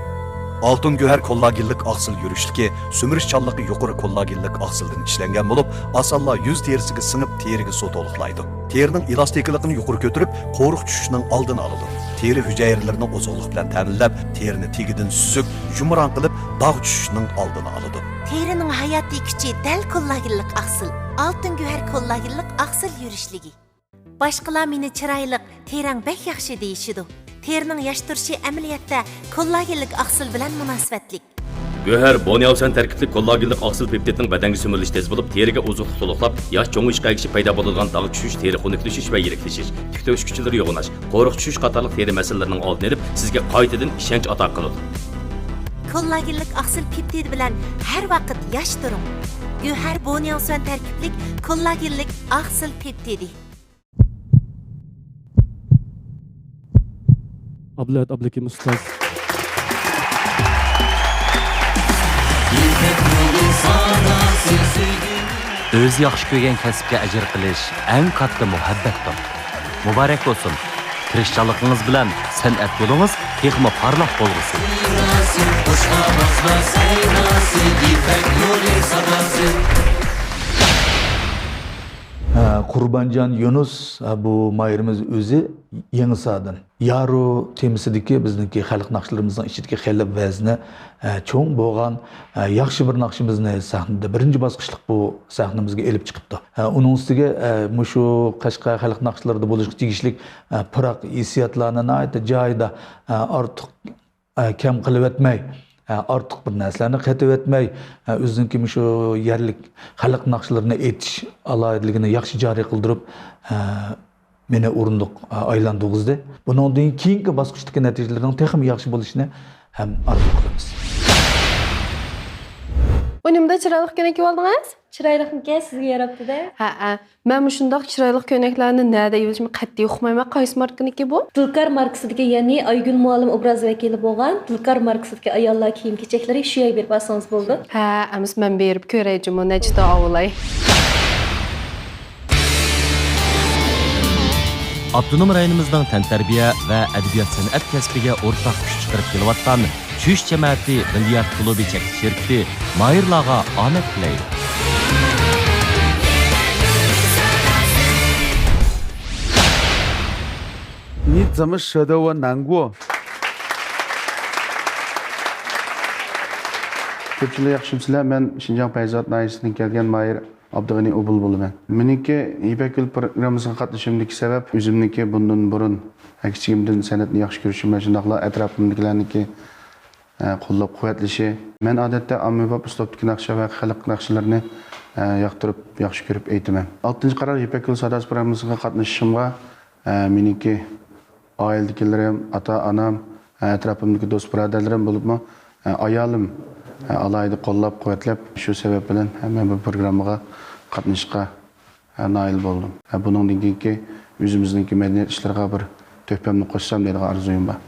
ئالتۇن گۆھەر كوللاگېنلىق ئاقسىل يۈرۈشلۈكى سۈمۈرۈشچانلىقى يۇقىرى كوللاگېنلىق ئاقسىلدىن ئىشلەنگەن بولۇپ، ئاسانلا يۈز تېرىسىگە سىڭىپ، تېرىگە سۇ تولۇقلايدۇ. تېرىنىڭ ئېلاستىكىلىقىنى يۇقىرى كۆتۈرۈپ، قورۇق چۈشۈشنىڭ ئالدىنى ئالىدۇ. تېرە ھۈجەيرىلىرىنى ئوزۇقلۇق بىلەن تەمىنلەپ، تېرىنى تېگىدىن سۈزۈك، يۇمران قىلىپ، داغ چۈشۈشنىڭ ئالدىنى ئالىدۇ. تېرىنىڭ ھاياتىي كۈچى دەل كوللاگېنلىق ئاقسىل، ئالتۇن گۆھەر كوللاگېنلىق ئاقسىل يۈرۈشلۈكى. باشقىلار مېنى چىرايلىق، تېرەڭ بەك ياخشى دېيىشىدۇ. تېرىنىڭ ياش تۇرۇشى ئەمەلىيەتتە كوللاگېنلىك ئاقسىل بىلەن مۇناسىۋەتلىك. گۆھەر بونياۋسەن تەركىبلىك كوللاگېنلىك ئاقسىل پېپتىدنىڭ بەدەنگە سۈمۈرۈلۈشى تېز بولۇپ، تېرىگە ئوزۇقلۇق تولۇقلاپ، ياش چوڭىيىشقا ئەگىشىپ پەيدا بولىدىغان داغ چۈشۈش، تېرە خۇنۈكلىشىش ۋە يىرىكلىشىش، تىك تۆكۈش كۈچلىرى يوغىناش، قورۇق چۈشۈش قاتارلىق تېرە مەسىلىلىرىنىڭ ئالدىنى ئېلىپ، سىزگە قايتىدىن ئىشەنچ ئاتا قىلىدۇ. كوللاگېنلىك ئاقسىل پېپتىدى بىلەن ھەر ۋاقىت ياش تۇرۇڭ. گۆھەر بونياۋسۈەن تەركىبلىك كوللاگېنلىك ئاقسىل پېپتىدى. ئابلەت ئابلىكىم ئۇستاز. ئۆزى ياخشى كۆرگەن كەسىپكە ئەجىر قىلىش ئەڭ كاتتا مۇھەببەتتۇر. مۇبارەك بولسۇن! تىرىشچانلىقىڭىز بىلەن سەنئەت يولىڭىز تېخىمۇ پارلاق بولغۇسى! ھە، قۇربانجان يۇنۇس، ھە، بۇ ماھىرىمىز ئۆزى يېڭىسادىن. يارۇ تېمىسىدىكى بىزنىڭكى خەلق ناخشىلىرىمىزنىڭ ئىچىدىكى خېلى ۋەزنى، ئە، چوڭ بولغان، ئە، ياخشى بىر ناخشىمىزنى سەھنىدە بىرىنچى باسقۇچلۇق بۇ سەھنىمىزگە ئېلىپ چىقىپتۇ. ئە، ئۇنىڭ ئۈستىگە، ئە، مۇشۇ قەشقەر خەلق ناخشىلىرىدا بولۇشقا تېگىشلىك، ئە، پىراق ھېسسىياتلارنى ناھايىتى جايىدا، ئە، ئارتۇق، ئە، كەم قىلىۋەتمەي، ئە، ئارتۇق بىر نەرسىلەرنى قېتىۋەتمەي، ئە، ئۆزىنىڭكى مۇشۇ يەرلىك خەلق ناخشىلىرىنى ئېيتىش ئالاھىدىلىكىنى ياخشى جارى قىلدۇرۇپ، ئە، مېنى ئورۇندۇق، ئا، ئايلاندۇرغۇزدى. بۇنىڭدىن كېيىنكى باسقۇچتىكى نەتىجىلىرىنىڭ تېخىمۇ ياخشى بولۇشىنى ھەم ئارزۇ قىلىمىز. نېمىنداق چىرايلىق كۆينەك كىيىۋالدىڭىز؟ چىرايلىقمىكەن، سىزگە ياراپتۇ-دە. ھەئە، مەن مۇشۇنداق چىرايلىق كۆينەكلەرنى نەدە ئېلىشنى قەتئىي ئۇقمايمەن. قايسى ماركىنىكى بۇ؟ دىلكار ماركىسىدىكى، يەنى ئايگۈل مۇئەللىم ئوبراز ۋەكىلى بولغان دىلكار ماركىسىدىكى ئاياللار كىيىم-كېچەكلىرى، شۇ يەرگە بېرىپ ئالسىڭىز بولىدۇ. ھە، ئەمىسە مەن بېرىپ كۆرەي جۇمۇ، نەچچىدە ئاۋۇلاي. ئاپتونوم رايونىمىزنىڭ تەنتەربىيە ۋە ئەدەبىيات-سەنئەت كەسپىگە ئورتاق كۈچ چىقىرىپ كېلىۋاتقان چۈش جەمەتى بىليارت كۇلۇبى چەكلىك شىركىتى ماھىرلارغا ئامەت تىلەيدۇ. 你怎么舍得我难过？ كۆپچىلىك ياخشىمۇسىلەر؟ مەن شىنجاڭ پەيزات ناھىيەسىدىن كەلگەن ماھىر ئابدۇغېنى ئوبۇل بولىمەن. مېنىڭكى يىپەك يولى پروگراممىسىغا قاتنىشىشىمدىكى سەۋەب، ئۆزۈمنىڭكى بۇندىن بۇرۇن كىچىكىمدىن سەنئەتنى ياخشى كۆرۈشۈم ۋە شۇنداقلا ئەتراپىمدىكىلەرنىڭكى، ئە، قوللاپ-قۇۋۋەتلىشى. مەن ئادەتتە ئاممىباب ئۇسلۇبتىكى ناخشا ۋە خەلق ناخشىلىرىنى، ئە، ياقتۇرۇپ، ياخشى كۆرۈپ ئېيتىمەن. ئالتىنچى قارار يىپەك يولى ساداسى پروگراممىسىغا قاتنىشىشىمغا، ئە، مېنىڭكى ئائىلىدىكىلىرىم، ئاتا-ئانام، ئەتراپىمدىكى دوست-بۇرادەرلىرىم بولۇپمۇ، ئايالىم ئالاھىدە قوللاپ-قۇۋۋەتلەپ، شۇ سەۋەب بىلەن مەن بۇ پروگراممىغا قاتنىشىشقا نائىل بولدۇم. بۇنىڭدىن كېيىنكى ئۆزىمىزنىڭكى مەدەنىيەت ئىشلىرىغا بىر تۆھپەمنى قوشسام دەيدىغان ئارزۇيۇم بار.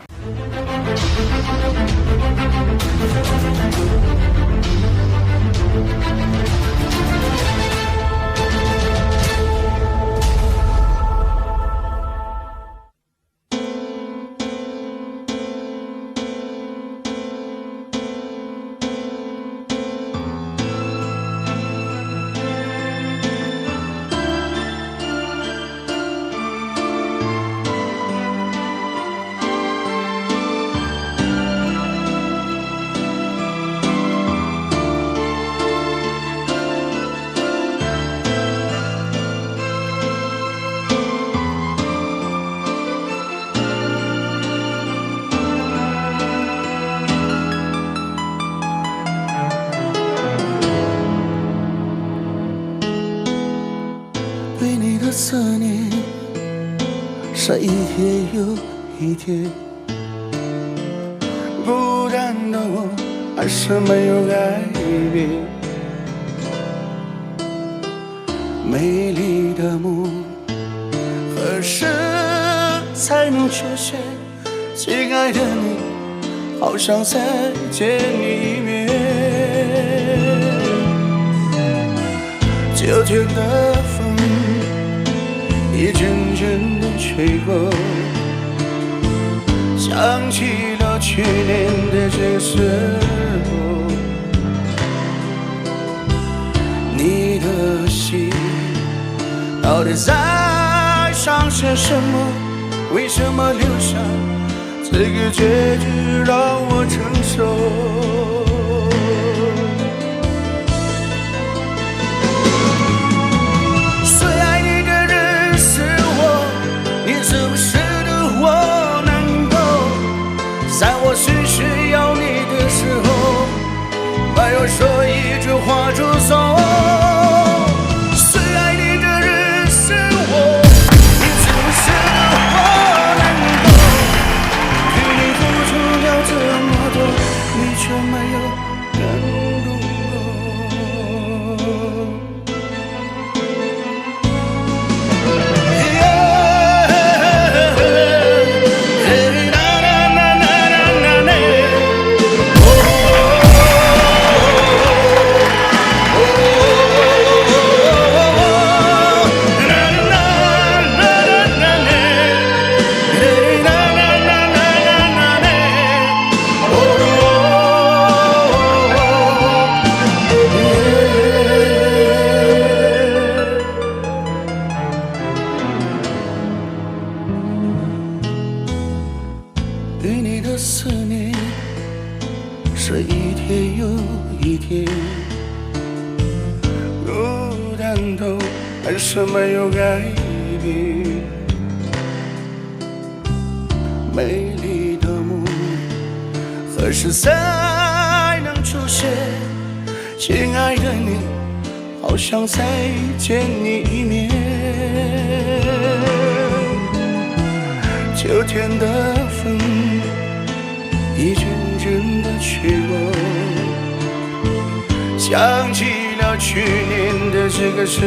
想起了去年的这个时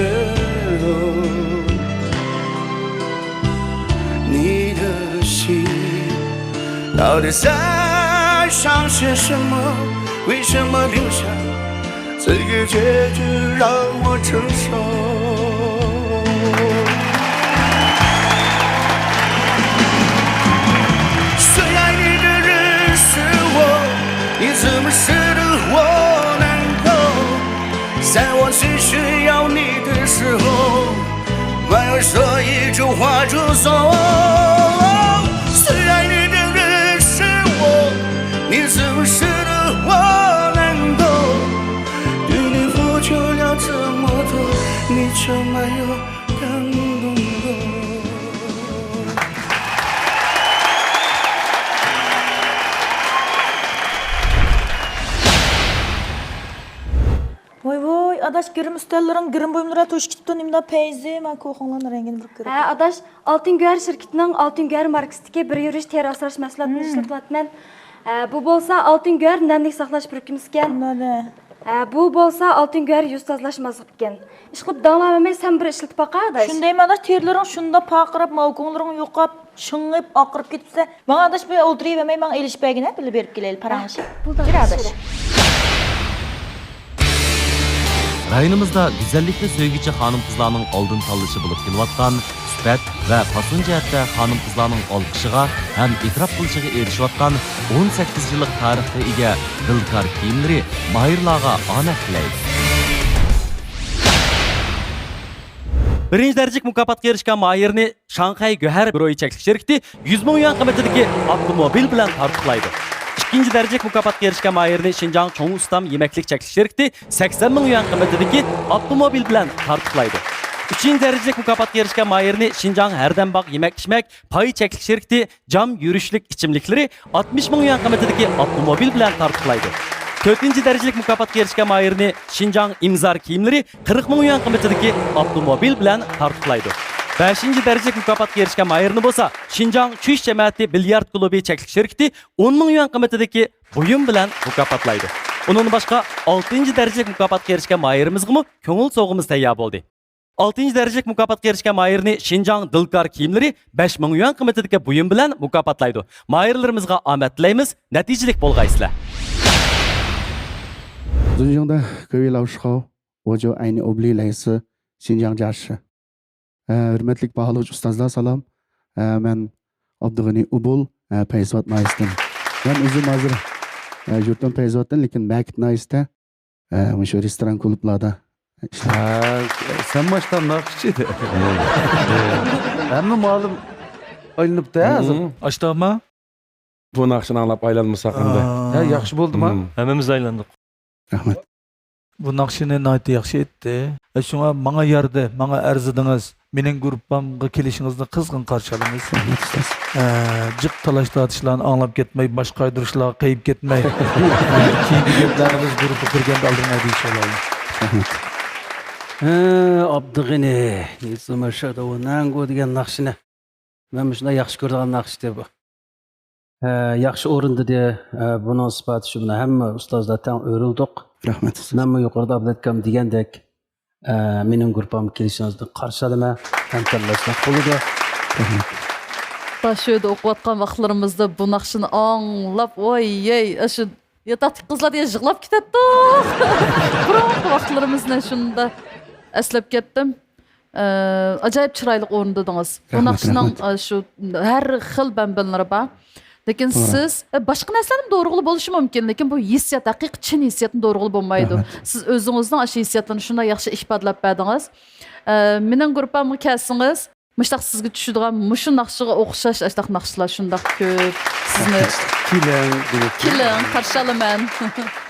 候，你的心到底在想些什么？为什么留下这个结局让我承受？最爱你的人是我，你怎么舍得我难过？在我最需要你的时候，反而说一句话就走。最爱你的人是我，你怎么舍得我难过？对你付出了这么多，你却没有感动过。 ۋاي ۋاي، ئاداش، گىرىم ئۈستەللىرىڭ، گىرىم بۇيۇملىرى توشۇپ كېتىپتۇ، نېمىنداق پەيزى، مانا كوخۇڭلارنىڭ رەڭگىنى بىر كۆرۈپ. ھە، ئاداش، ئالتۇن گۆھەر شىركىتىنىڭ ئالتۇن گۆھەر ماركىسىدىكى بىر يۈرۈش تېرە ئاسراش مەھسۇلاتىنى مم. ئىشلىتىۋاتىمەن. ھە، بۇ بولسا ئالتۇن گۆھەر نەملىك ساقلاش پۈركۈمىسىكەن. مانا. ھە، بۇ بولسا ئالتۇن گۆھەر يۈز تازىلاش ماسكىكەن. ئىشقىلىپ داڭلامىمەي سەن بىر ئىشلىتىپ باقا، ئاداش. شۇندايمۇ ئاداش، تېرىلىرىڭ شۇنداق پارقىراپ، ماۋكۇڭلىرىڭ يوقاپ، شىڭىپ، ئاقىرىپ كېتىپسەن. ماڭا ئاداش، بىر ئولتۇرۇۋەرمەي، ماڭا ئېلىشىپ بەرگىنە، بىللە بېرىپ كېلەيلى، پاراڭلىشىپ. بولدى، يۈر، ئاداش. رايونىمىزدا گۈزەللىكنى سۆيگۈچى خانىم-قىزلارنىڭ ئالدىن تاللىشى بولۇپ كېلىۋاتقان، سۈپەت ۋە پاسون جەھەتتە خانىم-قىزلارنىڭ ئالقىشىغا ھەم ئېتىراپ قىلىشىغا ئېرىشىۋاتقان ئون سەككىز يىللىق تارىخقا ئىگە دىلكار كىيىملىرى ماھىرلارغا ئامەت تىلەيدۇ. بىرىنچى دەرىجىلىك مۇكاپاتقا ئېرىشكەن ماھىرنى شاڭخەي گۆھەر گۇرۇھى چەكلىك شىركىتى يۈز مىڭ يۈەن قىممىتىدىكى ئاپتوموبىل بىلەن تارتۇقلايدۇ. ئىككىنچى دەرىجىلىك مۇكاپاتقا ئېرىشكەن ماھىرنى شىنجاڭ چوڭ ئۇستام يېمەكلىك چەكلىك شىركىتى سەكسەن مىڭ يۈەن قىممىتىدىكى ئاپتوموبىل بىلەن تارتۇقلايدۇ. ئۈچىنچى دەرىجىلىك مۇكاپاتقا ئېرىشكەن ماھىرنى شىنجاڭ ھەردەم باغ يېمەك ئىچمەك پاي چەكلىك شىركىتى جام يۈرۈشلۈك ئىچىملىكلىرى ئاتمىش مىڭ يۈەن قىممىتىدىكى ئاپتوموبىل بىلەن تارتۇقلايدۇ. تۆتىنچى دەرىجىلىك مۇكاپاتقا ئېرىشكەن ماھىرنى شىنجاڭ ئىمزار كىيىملىرى قىرىق مىڭ يۈەن قىممىتىدىكى ئاپتوموبىل بىلەن تارتۇقلايدۇ. بەشىنچى دەرىجىلىك مۇكاپاتقا ئېرىشكەن ماھىرنى بولسا شىنجاڭ چۈش جەمەتى بىليارد كۇلۇبى چەكلىك شىركىتى ئون مىڭ يۈەن قىممىتىدىكى بۇيۇم بىلەن مۇكاپاتلايدۇ. ئۇنىڭدىن باشقا، ئالتىنچى دەرىجىلىك مۇكاپاتقا ئېرىشكەن ماھىرىمىزغىمۇ كۆڭۈل سوۋغىمىز تەييار بولدى. ئالتىنچى دەرىجىلىك مۇكاپاتقا ئېرىشكەن ماھىرنى شىنجاڭ دىلكار كىيىملىرى بەش مىڭ يۈەن قىممىتىدىكى بۇيۇم بىلەن مۇكاپاتلايدۇ. ماھىرلىرىمىزغا ئامەت تىلەيمىز، نەتىجىلىك بولغايسىلەر! 尊敬的各位老师好，我叫艾尼欧布利，来自新疆加什。ھە، ھۆرمەتلىك باھالىغۇچى ئۇستازلار، سالام. ھە، مەن ئابدۇغېنى ئۇبۇل، ھە، پەيزىۋات ناھىيەسىدىن. مەن ئۆزۈم ھازىر، ھە، يۇرتۇم پەيزىۋاتتىن، لېكىن مەكىت ناھىيەسىدە، ھە، مۇشۇ رېستوران، كۇلۇبلاردا ئىشلەيمەن. ھە، سەن ماشتا ناخشىچى. ھەممە مۇئەللىم ئايلىنىپتۇ، ھە، ھازىر. ئاشتاما؟ بۇ ناخشىنى ئاڭلاپ ئايلانمىساق ئەمدى. ھە، ياخشى بولدىما؟ ھەممىمىز ئايلاندۇق. رەھمەت. بۇ ناخشىنى ناھايىتى ياخشى ئېيتتى. ھە، شۇڭا ماڭا يارىدى، ماڭا ئەرزىدىڭىز. مېنىڭ گۇرۇپپامغا كېلىشىڭىزنى قىزغىن قارشى ئالىمىز. رەھمەت، ئۇستاز. ھە، جىق تالاش-تارتىشلارنى ئاڭلاپ كەتمەي، باش قايدۇرۇشلارغا قېيىپ كەتمەي، ھە، كېيىنكى گەپلەرنى بىز گۇرۇپپا كىرگەندە ئالدىن ھەيدىشىۋالايلى. رەھمەت. ھە، ئابدۇغېنى، نىزىما شادوۋا نەڭگۇ دېگەن ناخشىنى. مەن مۇشۇنداق ياخشى كۆرىدىغان ناخشىتى بۇ. ھە، ياخشى ئورۇندىدى. ھە، بۇنىڭ سۈپەتى شۇ، مانا ھەممە ئۇستازلار تەڭ ئۆرۈلدۇق. رەھمەت، ئۇستاز. مەنمۇ يۇقىرىدا ئابلەتكام دېگەندەك، ھە، مېنىڭ گۇرۇپپامغا كېلىشىڭىزنى قارشى ئالىمەن. ھەمكارلاشساق بولىدۇ. رەھمەت. تاش ئۆيدە ئوقۇۋاتقان ۋاقىتلىرىمىزدا بۇ ناخشىنى ئاڭلاپ، ۋاي يەي، ئاشۇ ياتاقتىكى قىزلار دېگەن يىغلاپ كېتەتتۇق. بۇرۇنقى ۋاقىتلىرىمىزنى شۇنداق ئەسلەپ كەتتىم. ئە، ئاجايىپ چىرايلىق ئورۇندىدىڭىز. بۇ رەھمەت، ناخشىنىڭ، رەھمەت. ئە، شۇ ھەر خىل بەنبەنلىرى بار. لېكىن توغرا. سىز، ئە، باشقا نەرسىلەرنى دورىغىلى بولۇشى مۇمكىن، لېكىن بۇ ھېسسىيات، ھەقىقىي چىن ھېسسىياتنى دورىغىلى بولمايدۇ. رەھمەت. سىز ئۆزىڭىزنىڭ ئاشۇ ھېسسىياتلىرىنى شۇنداق ياخشى ئىپادىلەپ بەردىڭىز. ئە، مېنىڭ گۇرۇپپامغا كەلسىڭىز، مۇشتاق سىزگە چۈشىدىغان مۇشۇ ناخشىغا ئوخشاش ئاشتاق ناخشىلار شۇنداق كۆپ. سىزنى كېلىڭ دېگەن. كېلىڭ، قارشى ئالىمەن.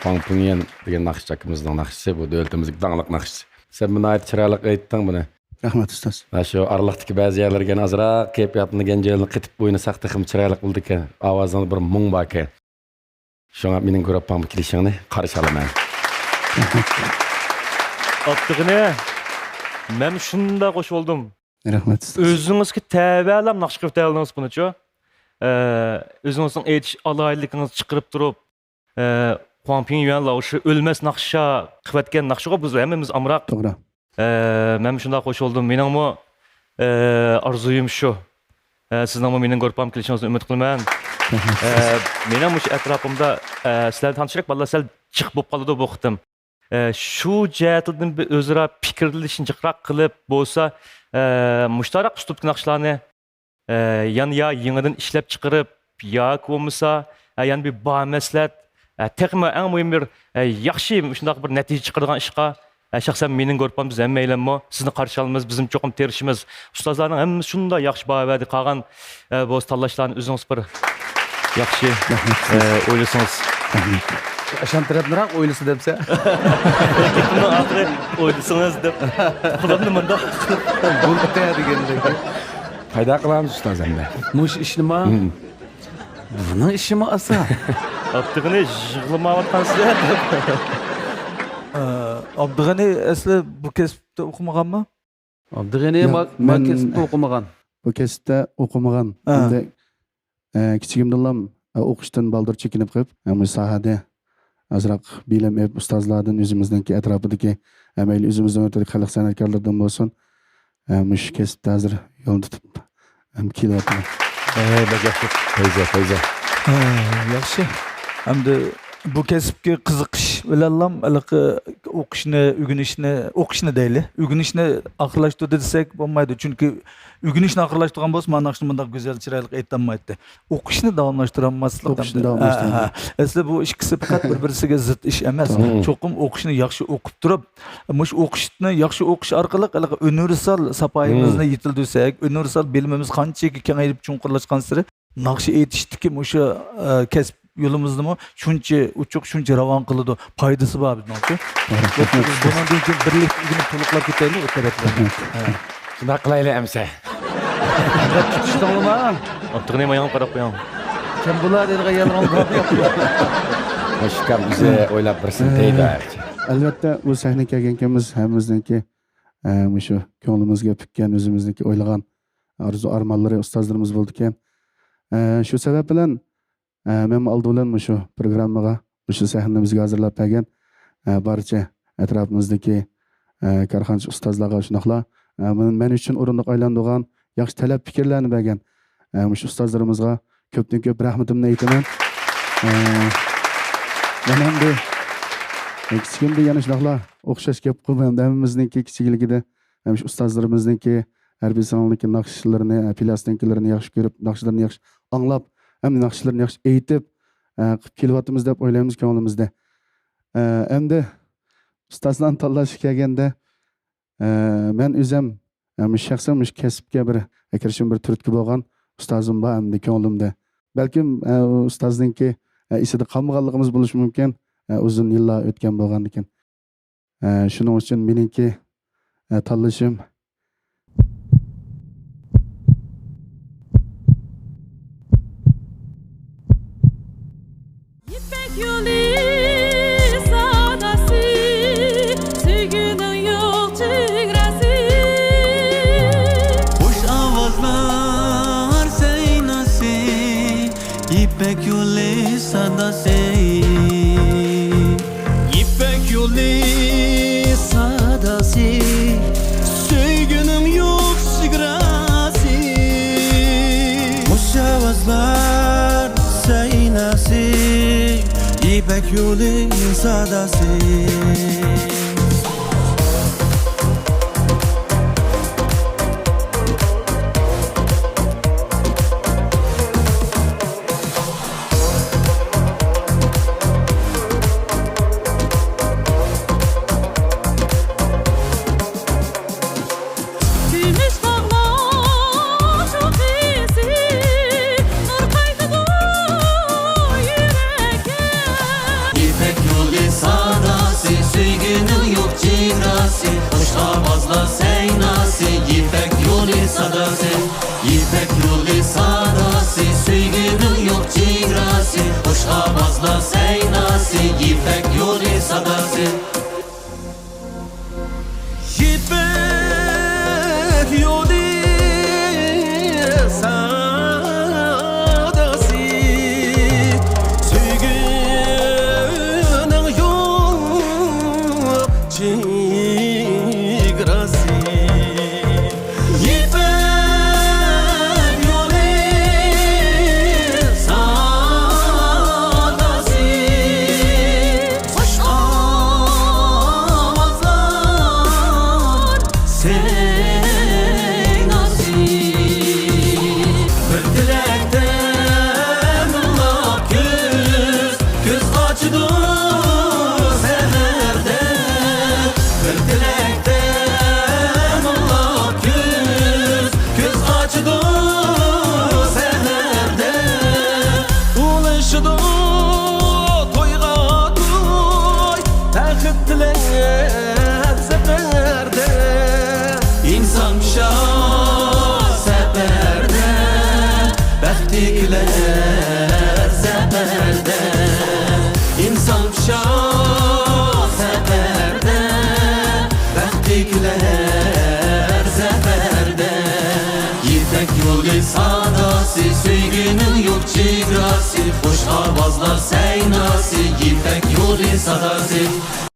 ۋاڭ پىڭيەن دېگەن ناخشىچى ئاكىمىزنىڭ ناخشىسى، بۇ دۆلىتىمىزدىكى داڭلىق ناخشىچى. سەن ناھايىتى چىرايلىق ئېيتتىڭ بۇنى. رەھمەت، ئۇستاز. ھە، شۇ ئارىلىقتىكى بەزى يەرلەرگە يەنە ئازراق كەيپىياتىڭنى گەنجىۋېلىپ قېتىپ ئوينىساق تېخىمۇ چىرايلىق بولىدىكەن. ئاۋازىڭدا بىر مۇڭ باركەن. شۇڭا مېنىڭ گۇرۇپپامغا كېلىشىڭنى قارشى ئالىمەن. ئابدۇغېنى، مەن شۇنداق خوش بولدۇم. رەھمەت، ئۇستاز. ئۆزىڭىزگە تەۋەلەپ ناخشا قىلىپ تەۋەلىدىڭىز بۇنىچۇ. ئە، ئۆزىڭىزنىڭ ئېيتىش ئالاھىدىلىكىڭىزنى چىقىرىپ تۇرۇپ، ئە، خۇاڭ پىڭيۈەن لاۋشى ئۆلمەس ناخشا قىلىۋەتكەن ناخشىغۇ بىز ھەممىمىز ئامراق. توغرا. ئە، مەنمۇ شۇنداق خوش بولدۇم. مېنىڭمۇ، ئە، ئارزۇيۇم شۇ. ئە، سىزنىڭمۇ مېنىڭ گۇرۇپپامغا كېلىشىڭىزنى ئۈمىد قىلىمەن. رەھمەت. ئە، مېنىڭ مۇشۇ ئەتراپىمدا، ئە، سىلەرنى تانىشىراق بالىلار سەل جىق بولۇپ قالىدۇ بۇ قېتىم. ئە، شۇ جەھەتتىن بىر ئۆزئارا پىكىرلىشىشنى جىقراق قىلىپ بولسا، ئە، مۇشتاراق ئۇسلۇبتىكى ناخشىلارنى ئە، يەنە يا يېڭىدىن ئىشلەپ چىقىرىپ، ياكى بولمىسا، ئە، يەنە بىر بار مەسلىھەت، ئە، تېخىمۇ ئەڭ مۇھىم بىر، ئە، ياخشى مۇشۇنداق بىر نەتىجە چىقىرىدىغان ئىشقا، ئە، شەخسەن مېنىڭ گۇرۇپپام بىز ھەممەيلەنمۇ سىزنى قارشى ئالىمىز، بىزمۇ چوقۇم تىرىشىمىز. ئۇستازلارنىڭ ھەممىسى شۇنداق ياخشى باھا بەردى، قالغان، ئە، بولسا تاللاشلارنى ئۆزىڭىز بىر ياخشى، رەھمەت. ئە، ئويلىسىڭىز. رەھمەت. ئىشان تەرەپنىراق ئويلىسا دەپسە. گېپىمنىڭ ئاخىرى ئويلىسىڭىز دەپ قولۇمنى مۇنداق قىلىپ. گۇلتە دېگەندەك. پايدا قىلامىز ئۇستاز ئەمدى. مۇشۇ ئىشنىما؟ مم. بۇنىڭ ئىشىمۇ ئاسان. ئابدۇغېنى يىغلىمايۋاتقانسىز. ئە، ئابدۇغېنى ئەسلى بۇ كەسىپتە ئوقۇمىغانمۇ؟ ئابدۇغېنى ياق، ما-، ما مەن كەسىپتە ئوقۇمىغان. بۇ كەسىپتە ئوقۇمىغان. ھە. ئەمدى، ئە، كىچىكىمدىنلا، ئە، ئوقۇشتىن بالدۇر چېكىنىپ قېلىپ، ئە، مۇشۇ ساھەدە ئازراق بىلىم ئېلىپ، ئۇستازلاردىن، ئۆزىمىزنىڭكى ئەتراپىدىكى، ئە، مەيلى ئۆزىمىزنىڭ ئۆتىدىكى خەلق سەنئەتكارلىرىدىن بولسۇن، ئە، مۇشۇ كەسىپتە ھازىر يولنى تۇتۇپ، ئەم، كېلىۋاتىمەن. ئەي، بەك ياخشى. پەيزە، پەيزە. ئە، ياخشى. ئەمدى بۇ كەسىپكە قىزىقىش بىلەنلا ھېلىقى ئوقۇشنى، ئۆگىنىشنى، ئوقۇشنى دەيلى، ئۆگىنىشنى ئاخىرلاشتۇردى دېسەك بولمايدۇ. چۈنكى ئۆگىنىشنى ئاخىرلاشتۇرغان بولسا، مانا ناخشىنى مۇنداق گۈزەل، چىرايلىق ئېيتالمايتتى. ئوقۇشنى داۋاملاشتۇرالماسلىق. ئوقۇشنى داۋاملاشتۇرالماس. ھە، ھە. ئەسلى بۇ ئىككىسى پەقەت بىر-بىرسىگە زىت ئىش ئەمەس. مم. چوقۇم ئوقۇشنى ياخشى ئوقۇپ تۇرۇپ، مۇشۇ ئوقۇشنى ياخشى ئوقۇش ئارقىلىق ھېلىقى ئۇنىۋېرسال ساپايىمىزنى مم. يېتىلدۈرسەك، ئۇنىۋېرسال بىلىمىمىز قانچىكى كېڭەيىپ چوڭقۇرلاشقانسېرى، ناخشا ئېيتىشتىكى مۇشۇ، ئە، كەسىپ يولىمىزنىمۇ شۇنچە ئوچۇق، شۇنچە راۋان قىلىدۇ. پايدىسى بار بىزنىڭچۇ. توغرا. بىز بۇنىڭدىن كېيىن بىرلىكتە ئۆگىنىپ تولۇقلاپ كېتەيلى ئۇ تەرەپلەرنى. ھە. شۇنداق قىلايلى ئەمسە. تۇتۇشتۇڭلىما؟ ئابدۇغېنى ماياڭ قاراپ قويۇڭ. كىم بۇلار دەيدىغان يالغان بار. مۇشۇ ئۇكام ئۆزى ئويلاپ بىرسىنى دەيدۇ ھەرچى. ئەلۋەتتە، بۇ سەھنىگە كەلگەنكىنىمىز ھەممىمىزنىڭكى، ئە، مۇشۇ كۆڭلىمىزگە پۈككەن، ئۆزىمىزنىڭكى ئويلىغان ئارزۇ ئارمانلىرى ئۇستازلىرىمىز بولىدىكەن. ئە، شۇ سەۋەب بىلەن ئە، مەنمۇ ئالدى بىلەن مۇشۇ پروگراممىغا، مۇشۇ سەھنىنى بىزگە ھازىرلاپ بەرگەن، ئە، بارچە ئەتراپىمىزدىكى، ئە، كارخانىچى ئۇستازلارغا شۇنداقلا، ئە، مېنى، مەن ئۈچۈن ئورۇندۇق ئايلاندۇرغان، ياخشى تەلەپ پىكىرلەرنى بەرگەن، ئە، مۇشۇ ئۇستازلىرىمىزغا كۆپتىن كۆپ رەھمىتىمنى ئېيتىمەن. ئە، مەن ئەمدى، ئە، كىچىكىمدە يەنە شۇنداقلا ئوخشاش گەپ قىلىپ، ھەممىمىزنىڭكى كىچىكلىكىدە، ئە، مۇشۇ ئۇستازلىرىمىزنىڭكى ھەربىيسىنىڭكى ناخشىلىرىنى، ئە، پىلاستىنكىلىرىنى ياخشى كۆرۈپ، ناخشىلىرىنى ياخشى ئاڭلاپ، ئەمدى ناخشىلىرىنى ياخشى ئېيتىپ، ئە، قىلىپ كېلىۋاتىمىز دەپ ئويلايمىز كۆڭلىمىزدە. ئە، ئەمدى ئۇستازلارنى تاللاشقا كەلگەندە، ئە، مەن ئۆزۈم، ئە، مۇشۇ شەخسەن مۇشۇ كەسىپكە بىر كىرىشىم، بىر تۈرتكە بولغان ئۇستازىم بار ئەمدى كۆڭلۈمدە. بەلكىم، ئە، ئۇ ئۇستازنىڭكى، ئە، ئېسىدە قالمىغانلىقىمىز بولۇشى مۇمكىن، ئە، ئۇزۇن يىللار ئۆتكەن بولغاندىكىن. ئە، شۇنىڭ ئۈچۈن مېنىڭكى، ئە، تاللىشىم. يىپەك يولى ساداسى، سۆيگۈنىڭ يوق چېگراسى. خۇش ئاۋازلار سەيناسى، يىپەك يولى ساداسى. يىپەك يولى ساداسى، سۆيگۈنىڭ يوق چېگراسى. خۇش ئاۋازلار سەيناسى، يىپەك يولى ساداسى. كۈمۈش تاغلار شوخىسى، نۇر قايتىدۇ يۈرەككە. يىپەك يولى ساداسى، سۆيگۈنىڭ يوق چېگراسى، خۇش ئاۋازلار سەيناسى، يىپەك يولى ساداسى. يىپەك يولى ساداسى، سۆيگۈنىڭ يوق چېگراسى، خۇش ئاۋازلار سەيناسى، يىپەك يولى ساداسى. يىپەك يولى ساداسى، سۆيگۈ بىر تىلەكتە مىڭلاپ كۈز، كۈز ئاچىدۇ سەھەردە. بىر تىلەكتە مىڭلاپ كۈز، كۈز ئاچىدۇ سەھەردە. ئۇلىشىدۇ تويغا توي، بەخت تىلەپ سەپەردە. ئىنسان پىشا سەپەردە، بەختى كېلەر سەپەردە. ئىنسان پىشا سەپەردە، بەختى كېلەر سەپەردە. يىپەك يولى ساداسى، سۆيگۈنىڭ يوق چېگراسى، خۇش ئاۋازلار سەيناسى، يىپەك يولى ساداسى.